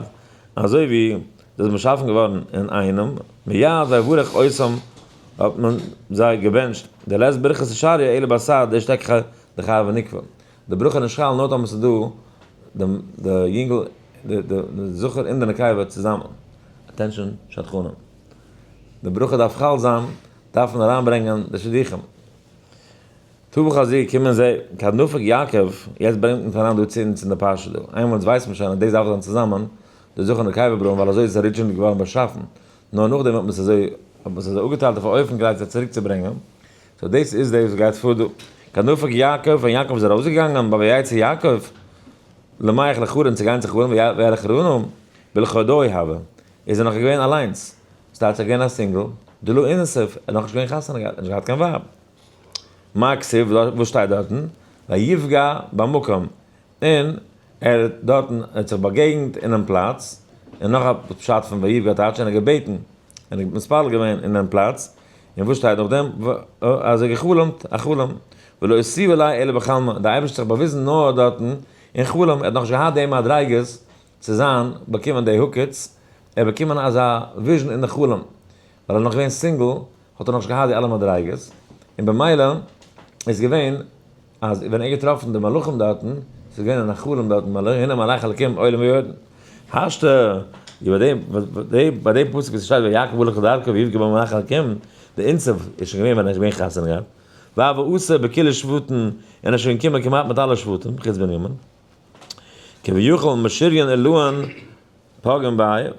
S1: אזוי ווי זיי זענען באשאפן געווארן אין איינעם, מיד ויברך אותם האט מען זיי געבענטשט, דלית ברכתא שריא אלא בתר דאשתכחא דכר ונוקבא. די ברכה איז נישט חל נאר טאמער ס'איז דא דעם די יונגל די די זכר און די נקבה צוזאמען. attention שדכנים. די ברכה דארף חל זיין דארף מען אריינברענגען די שידוכים. טא וחזי קומען זיי כד נפק יעקב, יעצט ברענגט מען אריין דא צו אונז אין די פרשה דא, איינמאל אונז ווייסט מען שוין אז דאס דארף זיין צוזאמען, די זכר נקבה בראם ווייל אזוי איז עס originally געווארן באשאפן, נאר נאכדעם האט מען עס אזוי האט מען עס אזוי אפגעטיילט אויף א אופן כדי עס צוריק צו ברענגען, so דאס איז דאס וואס גייט פאר דא. כד נפק יעקב, ווען יעקב איז ארויסגעגאנגען ביי ויצא יעקב למיהך לחרן צו גיין צו חרן וירא חרנה בלחודוי הוה, איז ער נאך געווען אליינס, ס'טייטש ער איז געווען א single, דלא אינסיף, ער האט נאכנישט געווען חתונה געהאט, נישט געהאט קיין ווייב. מה כתיב, וואס שטייט דארטן? ויפגע במקום, און ער האט דארטן, ער האט זיך באגעגנט אינעם פלאץ, און נאך א פשט פון ויפגע טייטש, און ער האט געבעטן, און האט מתפלל געווען אינעם פלאץ, און וואס שטייט נאכדעם? אז ער האט גע'חלומ'ט א חלום, ולא אתיב עליה אלא בחלמא, דער אייבערשטער האט זיך באוויזן נאר דארטן אין חלום, ער האט נאכנישט געהאט די מדריגות צו זיין באקומען די הוקץ, ער האט באקומען אזא vision אין די חלום, ווייל ער איז נאך געווען single האט ער נאכנישט געהאט די אלע מדריגות, און במילא איז געווען אז ווען ער האט געטראפן די מלאכים דארטן, ס'איז געווען אין א חלום דארטן מלאך, הנה מלאך אלקים עולים ויורדים. השתא, ביי דעם, ביי דעם פסוק וואס שטייט ויעקב הלך לדרכו ויפגע במלאך אלקים, די אינצב איז שוין געווען ווען ער איז געווען חתונה געהאט, והוה אתא בכולהו שבטין, און ער איז שוין געקומען כמעט מיט אלע שבטים, חוץ בנימין. כביכול משריין עילאין פגעין ביה,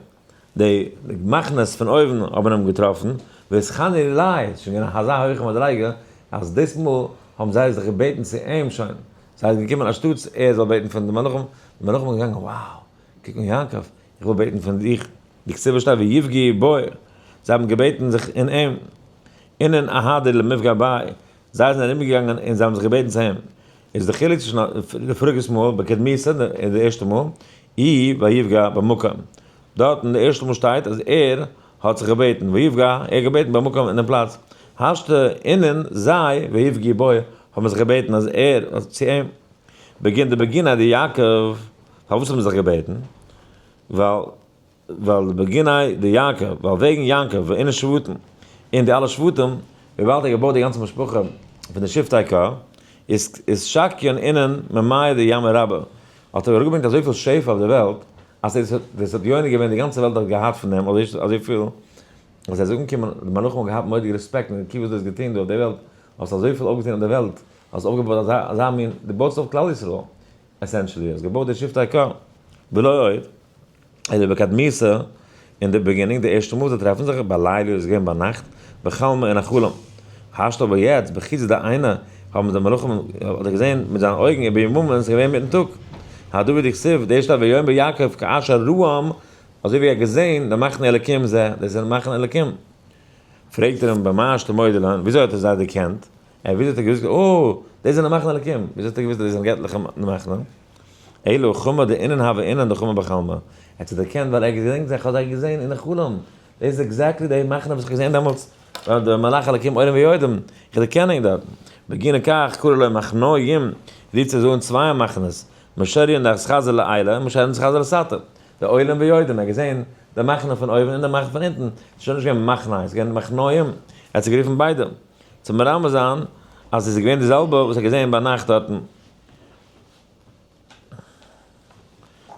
S1: די מחנות פון אויבן האבן אים געטראפן, ואתחננו ליה, ס'איז שוין געווען אזא הויכע מדריגה, אז דאס מאל האבן זיי זיך געבעטן צו אים שוין, זיי זענען געקומען אנשטאטס ער זאל בעטן פון די מלאכים, די מלאכים זענען געגאנגען, wow, קוק אן יעקב, איך וויל בעטן פון דיך, דכתיב שטייט ויפגעו בו, זיי האבן געבעטן זיך אין אים, אינון אהדור למפגע ביה, זיי זענען ארומגעגאנגען און זיי האבן זיך געבעטן צו אים. איז די חילוק צווישן די פאריגעס מאל בקדמיתא און די ערשטע מאל, אי ויפגע במקום. דארטן די ערשטע מאל שטייט אז ער האט זיך געבעטן, ויפגע, ער האט געבעטן במקום אין דעם פלאץ. השתא אינון זיי ויפגעו בו האבן זיך געבעטן אז ער, צו אים. בגין דבגיניה דיעקב, פארוואס האבן זיי זיך געבעטן? ווייל. ווייל בגיניה דיעקב, ווייל וועגן יעקב ואינון שבטין, און די אלע שבטים, וויבאלד ער האט געבויט די גאנצע משפחה פון די שבטי קה, איז שקיון אינען ממאי די ימא רבה, האט ער אראפגעברענגט אזויפיל שפע אויף די וועלט, אז דאס האט יונה געווען, די גאנצע וועלט האט געהאט פון דעם אזויפיל, אז ער איז אנגעקומען, די מלאכים האבן געהאט מורא'דיגע רעספעקט און קוק וואס דו האסט געטון דא אויף די וועלט, האסט אזויפיל אויפגעטון אויף די וועלט, האסט אויפגעבויט אזא אזא מין, דו בויטסט אויף כלל ישראל, essentially, האסט געבויט די שבטי קה, ולא עוד, אלא בקדמיתא, אין די beginning, די ערשטע מאל זיי טרעפן זיך, בלילה איז געווען ביינאכט, בחלמא אין א חלום. השתא אבער יעצט, בחזייה דעינא, האבן די מלאכים, האט ער געזען מיט זיינע אויגן וביממא און עס איז געווען מיטן טאג. הדא הוא דכתיב, דאס שטייט ויאמר יעקב כאשר ראם, אזוי ווי ער האט געזען די מחנה אלקים זה, דאס איז מחנה אלקים. פרעגט ער אים במה השתא מודה להן, וויאזוי האט ער זיי דערקענט? ער וויאזוי האט ער געוואוסט, אה, דאס זענען מחנה אלקים, וויאזוי האט ער געוואוסט אז דאס זענען געטליכע מחנה? אלא חמא דאינון הוו אינון דחמא בחלמא, ער האט זיך דערקענט ווייל ער האט געדענקט זיי, איך האב זיי געזען אין די חלום, דאס איז exactly די מחנה וואס איך האב געזען דעמאלטס, ביי די מלאך אלקים עולים ויורדים, איך דערקען ענק דארט. בגינה כך קרא להו מחניים, רופט זיי אן צוויי מחנות, משריין דאתחזי לעילא, משריין דאתחזי לתתא, די עולים ויורדים, ער האט געזען די מחנה פון אויבן און די מחנה פון אונטן, עס איז שוין נישט געווען מחנה, עס איז געווען מחניים, ער האט זיי גערופן ביידע, צו מרמז זיין אז עס איז געווען די זעלבע וואס ער האט געזען ביינאכט דארטן.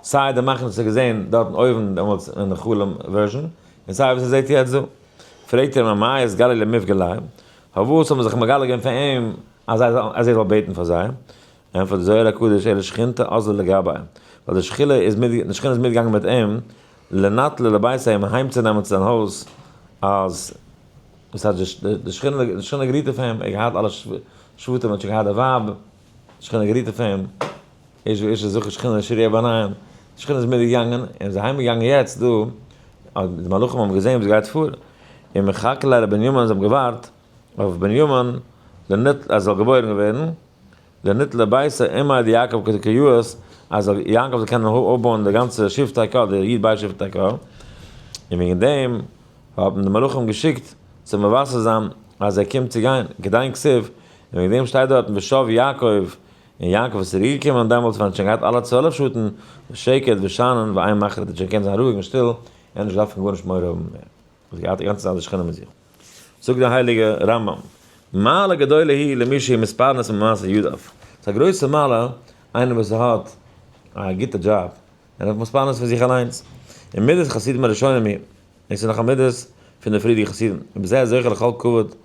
S1: סיי די מחנה וואס ער האט געזען דארטן אויבן דעמאלטס אין די חלום version, און סיי וואס ער זעט יעצט דא. פרעגט ער אים אמאי אתגלי למפגע ליה, פארוואס האט מען זיך מגלה געווען פאר אים אז ער זאל בעטן פאר זיי? ענטפערט די זוהר הקדוש אלא שכינתא אזלא לגביה, ווייל די שכינה איז מיטגעגאנגען מיט אים לנטלא לביתיה אים אהיימצונעמען צו זיין הויז, אז דאס הייסט די שכינה גערוהט אויף אים, ער האט געהאט אלע שבטים, ער האט שוין געהאט די ווייב, שכינה גערוהט אויף אים, איש ואשה זכו שכינה שריה ביניהם, די שכינה איז מיט געגאנגען, און איז אהיים געגאנגען יעצט דא, די מלאכים האבן געזען וואס גייט פאר, און מחכה ליה לבנימין, זיי האבן געווארט אויף בנימין, לנט אז זאל געבוירן ווערן, לנטלא ביתיה עמיה דיעקב כיאות, אז יעקב זאל קענען אויפבויען די גאנצע שבטי קה, די י"ב שבטי קה, און וועגן דעם האבן די מלאכים געשיקט צו מבשר זיין אז ער קומט צו גיין, כדין כתיב, און וועגן דעם שטייט דארטן ושב יעקב, און יעקב איז צוריק געקומען דעמאלטס ווען ער האט שוין געהאט אלע 12 שבטים, בשקט ושאנן ואין מחריד, ער האט שוין געקענט זיין רואיג און שטיל, ער האט נישט געדארפט פון גארנישט מורא האבן מער, ער האט געהאט די גאנצע צייט די שכינה מיט זיך. זאגט דער הייליגער רמב"ם, מעלה גדולה היא למי שמתפרנס ממעשה ידיו, ס'איז א גרויסע מעלה איינער וואס האט א גוטע דזשאב, ער האט מתפרנס פון זיך אליינס, און מידת חסידים הראשונים היא, און ס'איז נאך א מידות פון די פריערדיגע חסידים, ובזה זוכה לכל כבוד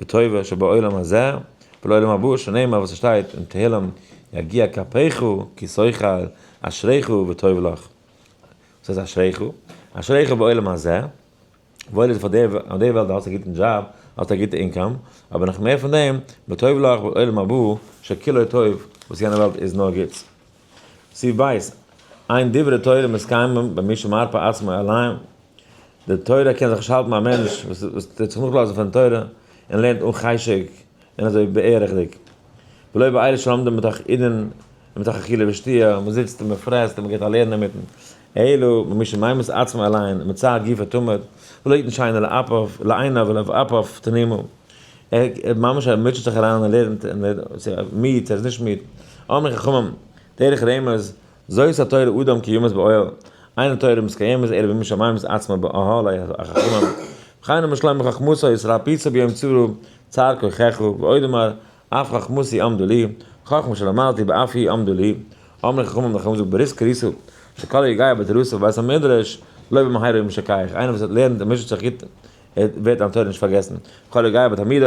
S1: וטובה שבעולם הזה ולעולם הבא, שנאמר וואס ס'שטייט אין תהלים יגיע כפיך כי תאכל אשריך וטוב לך. וואס הייסט אשריך? אשריך בעולם הזה, וואויל איז פאר דיר אויף די וועלט, דו האסט א גוטן דזשאב, האסט א גוטע income, אבער נאך מער פון דעם, וטוב לך בעולם הבא, שכולו טוב, וואס יענע וועלט איז נאר גוטס. סעיף ב', אין דברי תורה מתקיימים במי שמרפה עצמו עליהם, די תורה קען זיך נישט האלטן ביי א מענטש וואס טוט זיך נאכלאזן פון תורה און לערנט אן חשק און אזוי בערך'דיג. ולא באלה שלומדים מתוך עידון ומתוך אכילה ושתיה, מען זיצט און מען פרעסט און מען געבט א לערן אינמיטן. אלא במי שממית עצמו עליהן ומצער גופו תמיד, ולא יתן שינה לאפיו, לעיניו ולאפיו תנומה. ער ממש ער מוטשעט זיך אריין און לערנט און ער מיד, ער איז נישט מיד. אמרו חכמים, דרך רמז, זאת התורה אדם כי ימות באוהל, אין התורה מתקיימת אלא במי שממית עצמו באהלי החכמים. וכן אמר שלמה חכמתו התרפאתו ביום צרה, צר כוחך, ועוד אמר, אף חכמתי עמדה לי, חכמה שלמדתי באף היא עמדה לי, אמרו חכמים די חכמים זאגט ברית כריתו, שכל היגע בתורתו בבית המדרש, לא במהרה הוא משכח, איינער וואס לערנט און מוטשעט זיך גוט, ער ווערט זיין תורה נישט פארגעסן, כל היגע בתלמודו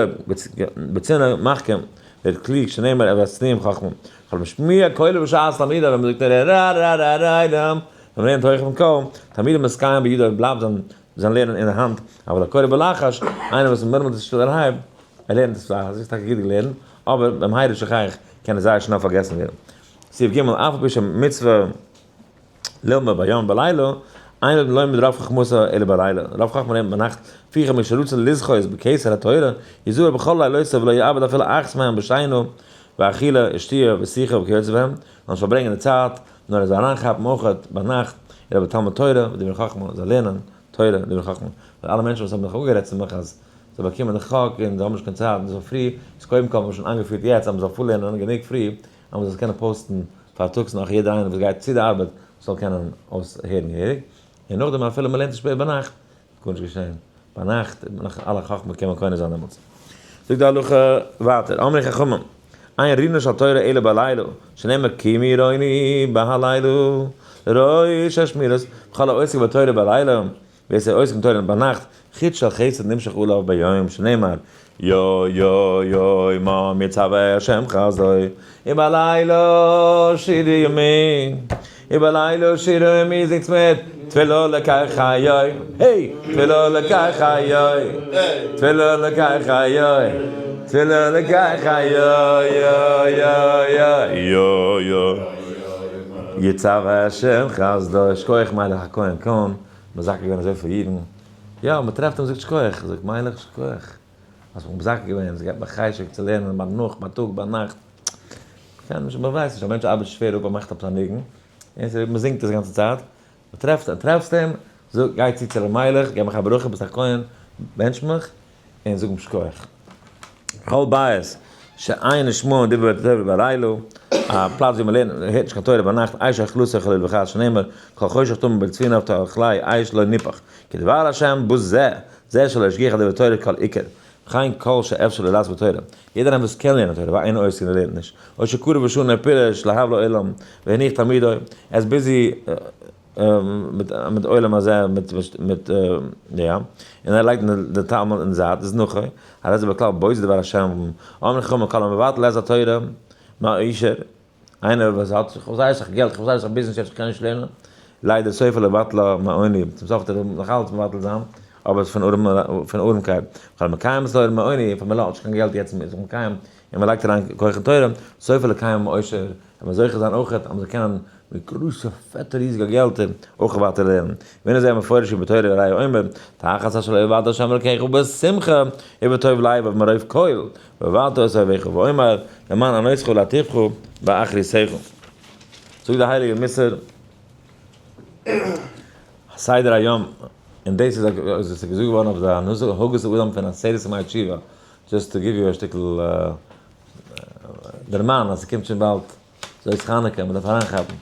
S1: בצנעה מחכים, ווערט קלוג שנאמר הוו צנועים חכמה, כל המשמיע קולו בשעת תלמודו ווען מ'זאגט ר ר ר ר ר ר ווען מ'לערנט הויך אויפן קול, תלמודו מתקיים בידו בלייבט זיין לערנען אין די האנט, אבל הקורא בלחש, איינער וואס מורמלט עס שטילערהייט, ער לערנט עס פלייסיג, איז טאקע גוט געלערנט, אבער במהרה שכח קען עס זייער שנעל פארגעסן ווערן. סעיף ג' אף על פי שמצוה ללמוד ביום ובלילה, אין לומד רוב חכמתו אלא בלילה, רוב חכמה לערנט ביינאכט, לפיכך מי שרוצה לזכות בכתר התורה, יזהר בכל לילותיו ולא יאבד אפילו אחת מהם בשינה ואכילה ושתיה ושיחה וכיוצא בהם, זאל נישט פארברענגען די צייט, נאר ער זאל אריינכאפן אויך ביינאכט, אלא בתלמוד תורה ודברי חכמה, זאל לערנען תורה און דברי חכמה, ווייל אלע מענטשן וואס האבן זיך אפגערעדט צו מיך אז זיי באקומען די חק און זיי האבן נישט קיין צייט און אזוי פרי, איז קודם כל האט מען שוין איינגעפירט יעצט אז מען זאל פארלערנען גענוג פרי אז מען זאל עס קענען post ן פארטאגס נאך יעדער איינער וואס גייט צו די ארבעט זאל קענען אויסהערן געהעריג, און נאכדעם אפילו מען לערנט עס שפעט ביינאכט, גארנישט געשען, ביינאכט נאך אלע חכמה קען מען קונה זיין דעמאלטס. זאגט די הלכה ווייטער, אמרו חכמים, אין רינה של תורה אלא בלילה, שנאמר כי מי רוני בהלילה, ראש השמירת, וכל העוסק בתורה בלילה, ווער ס'איז עוסק אין תורה ביינאכט, חוט של חסד נמשך עליו ביום, שנאמר, יא יא יא מה מצווה השם חסדו, ובלילה שירה ימי, ובלילה שירה ימי זינגטס מיט, תפילה אלקי חיי, העי! תפילה אלקי חיי, תפילה אלקי חיי, תפילה אלקי חיי, יא יא יא יא יא יצווה השם חסדו, שכוח מיילעך הכהן קאהן, מזכה געווען אזויפיל אידן, יא, מען טרעפט אים זאגט שכוח, זאגט מיילעך שכוח, האסט מיך מזכה געווען, עס געבט מיר חשק צו לערנען ביי נאכט, ביי טאג, ביי נאכט, קען נישט, מען ווייסט נישט, א מענטש ארבעט שווער אפ, ער מאכט עפעס א ניגון, און מען זינגט עס די גאנצע צייט, מען טרעפט אים, טרעפסט אים, זאג, גיי צו צו ר' מיילעך, געב מיך א ברכה, ביסט א כהן, בענטש מיך, און זאג אים שכוח. כל בית שאין נשמעין דברי תורה בלילה, א פלאץ ווי מען לערנט הערט נישט קיין תורה ביינאכט, אש אכלתו חלילה וחס שנאמר, כל חושך טמא בצפינו תאכלהו אש לא ניפח, כי דבר השם בזה, זה שלא השגיח על דברי תורה כל עיקר, וכן כל שאפשר לו לעשות בתורה, יעדער איינער וואס קען לערנען תורה ואינו עוסק און ער לערנט נישט, או שקרא ושנה פירש להבלע עולם והניח תלמידו, ער איז busy מיט עולם הזה מיט מיט יא, און ער לייגט די תלמיד אין זייט, איז נכה, הרי זה בכלל בוז דבר השם, אמרו חכמים כל המבטל את התורה מעושר, איינער וואס האט זיך זייער אסאך געלט, כ'האב זייער אסאך ביזנעס יעצט כ'קען נישט לערנען, ליידער סופו לבטלה מעוני, צום סוף וועט ער נאך אלץ מבטל זיין, אבער עס איז פון ארעמקייט, כל המקיים את התורה מעוני, פאר מען האט נישט קיין געלט יעצט איז מען מקיים, און מען לייגט אריין כח אין תורה, סופו לקיים מעושר, וועט מען זוכה זיין אויכעט אז מען זאל קענען מיט גרויסע פעטע ריזיגע געלטער אויך ווייטער לערנען. והנה זה המפורש בתורה הרי הוא אומר, תחת אשר לא עבדת ה' אלקיך בשמחה ובטוב לב ובמרוב כל, ועבדת את אויביך ואומר, למען ענותך להטיבך באחריתך. זאגט דער הייליגער מוסר, סדר היום, און דאס איז איז געזאגט געווארן אויף די הנהגת האדם פון עשרת ימי תשובה, just to give you א שטיקל דערמאן אז ס'קומט שוין באלד זאת חנוכה, מ'דארף אריינכאפן.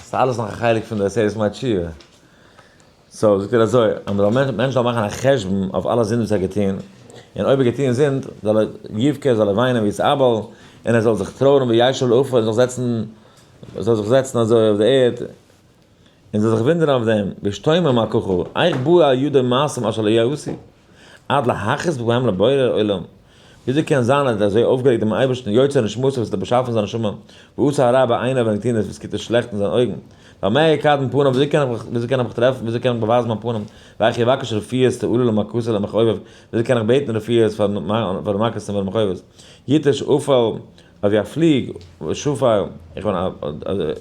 S1: ס'איז אלעס נאך א חלק פון די עשרת ימי תשובה. so זאגט ער אזוי, אז מ'זאל מענטש זאל מאכן א חשבון אויף אלע זינד וואס ער האט געטון, און אויב ער האט געטון זינד, זאל ער יבכה, זאל ער וויינען ויתאבל, און ער זאל זיך טרויערן וישב לעפר, און זאל זעצן, זאל זיך זעצן אזוי אויף די ערד, און זאל זיך וואונדערן אויף דעם, וישתומם על ככה, איך בא על ידו מעשים אשר לא יעשו, עד להכעיס בהם לבורא עולם, וויאזוי קען זיין אז ער האט אזוי אויפגערעגט דעם אייבערשטן, יוצר נשמתו וואס האט באשאפן זיין נשמה, ועשה הרע בעיניו און געטון דאס וואס גוט איז שלעכט אין זיין אויגן, במה יקדם פניו, וויאזוי קען איך וויאזוי קען איך מיך טרעפן, וויאזוי קען איך באווייזן מיין פנים, ואיך יבקש רפואות תעלה למכתו למכאוביו, וויאזוי קען איך בעטן רפואות פאר די מכות און פאר די מכאובות, יתוש עפל אווי א פליג, שפל, איך בין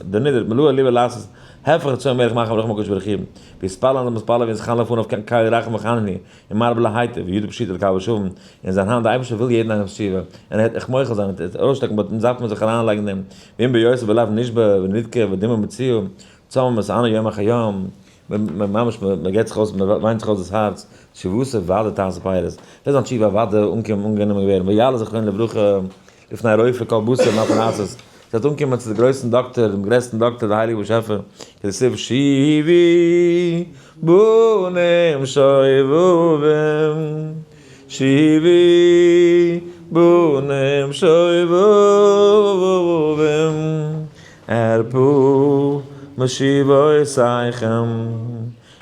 S1: דערנידערט, מלא ליבו לעשות הפך רצון מלך מלכי המלכים הקדוש ברוך הוא, ויתפלל און מתפלל ויתחנן לפניו קל רחום וחנון הוא, ומרבה להיטיב, וידו פשוטה לקבל שובם, אין זיין האנט, די אייבערשטער וויל יעדן איינעמ'ס תשובה, און ער וועט דיך מוחל זיין, ער וועט ארויסשטעקן but אונז דארף מען זיך אריינלייגן אין דעם, ואם בהיותו בלב נשבר ונדכה ודמעה מוציאה, צם ומתענה יום אחר יום, ממש מען געבט זיך אויס, מען וויינט זיך אויס דאס הארץ, תשובתו ודאי תעשה פירות, וועט זיין תשובה אוודאי אנקומען אנגענומען ווערן, ויעלה זכרונו לברכה לפני רופא כל בשר נתן עצות, עס וועט אנקומען צו די גרויסן דאקטער, דעם גרעסטן דאקטער, דער הייליגער באשעפער, כדכתיב שובו בנים שובבים, שובו בנים שובבים, הרפו משיבותיכם,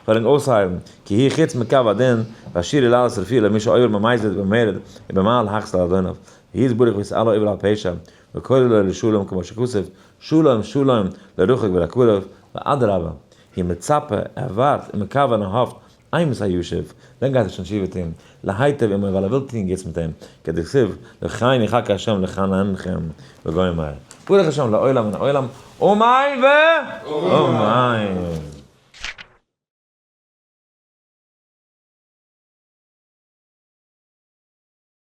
S1: פאר ענק אויסהיילן, כי היא חוץ מקו הדין, והשירי לעלות רפואה למי שעובר במזיד ובמרד ובמעל החסד לאדוניו, והוא יתברך ויתעלה עובר על פשע, וקורא לו לשלום כמו שכתוב, שלום שלום לרחוק ולקרוב, ואדרבה, היא מצפה, ער ווארט, ומקווה און ער האפט, אימת הישוב, ווען גייט ער שוין תשובה טון, להיטיב עמו ווייל ער וויל טון גוטס מיט אים, כדכתיב, לכן יחכה ה' לחננכם וגומר. ברוך השם לעולם מן העולם, אמן ואמן.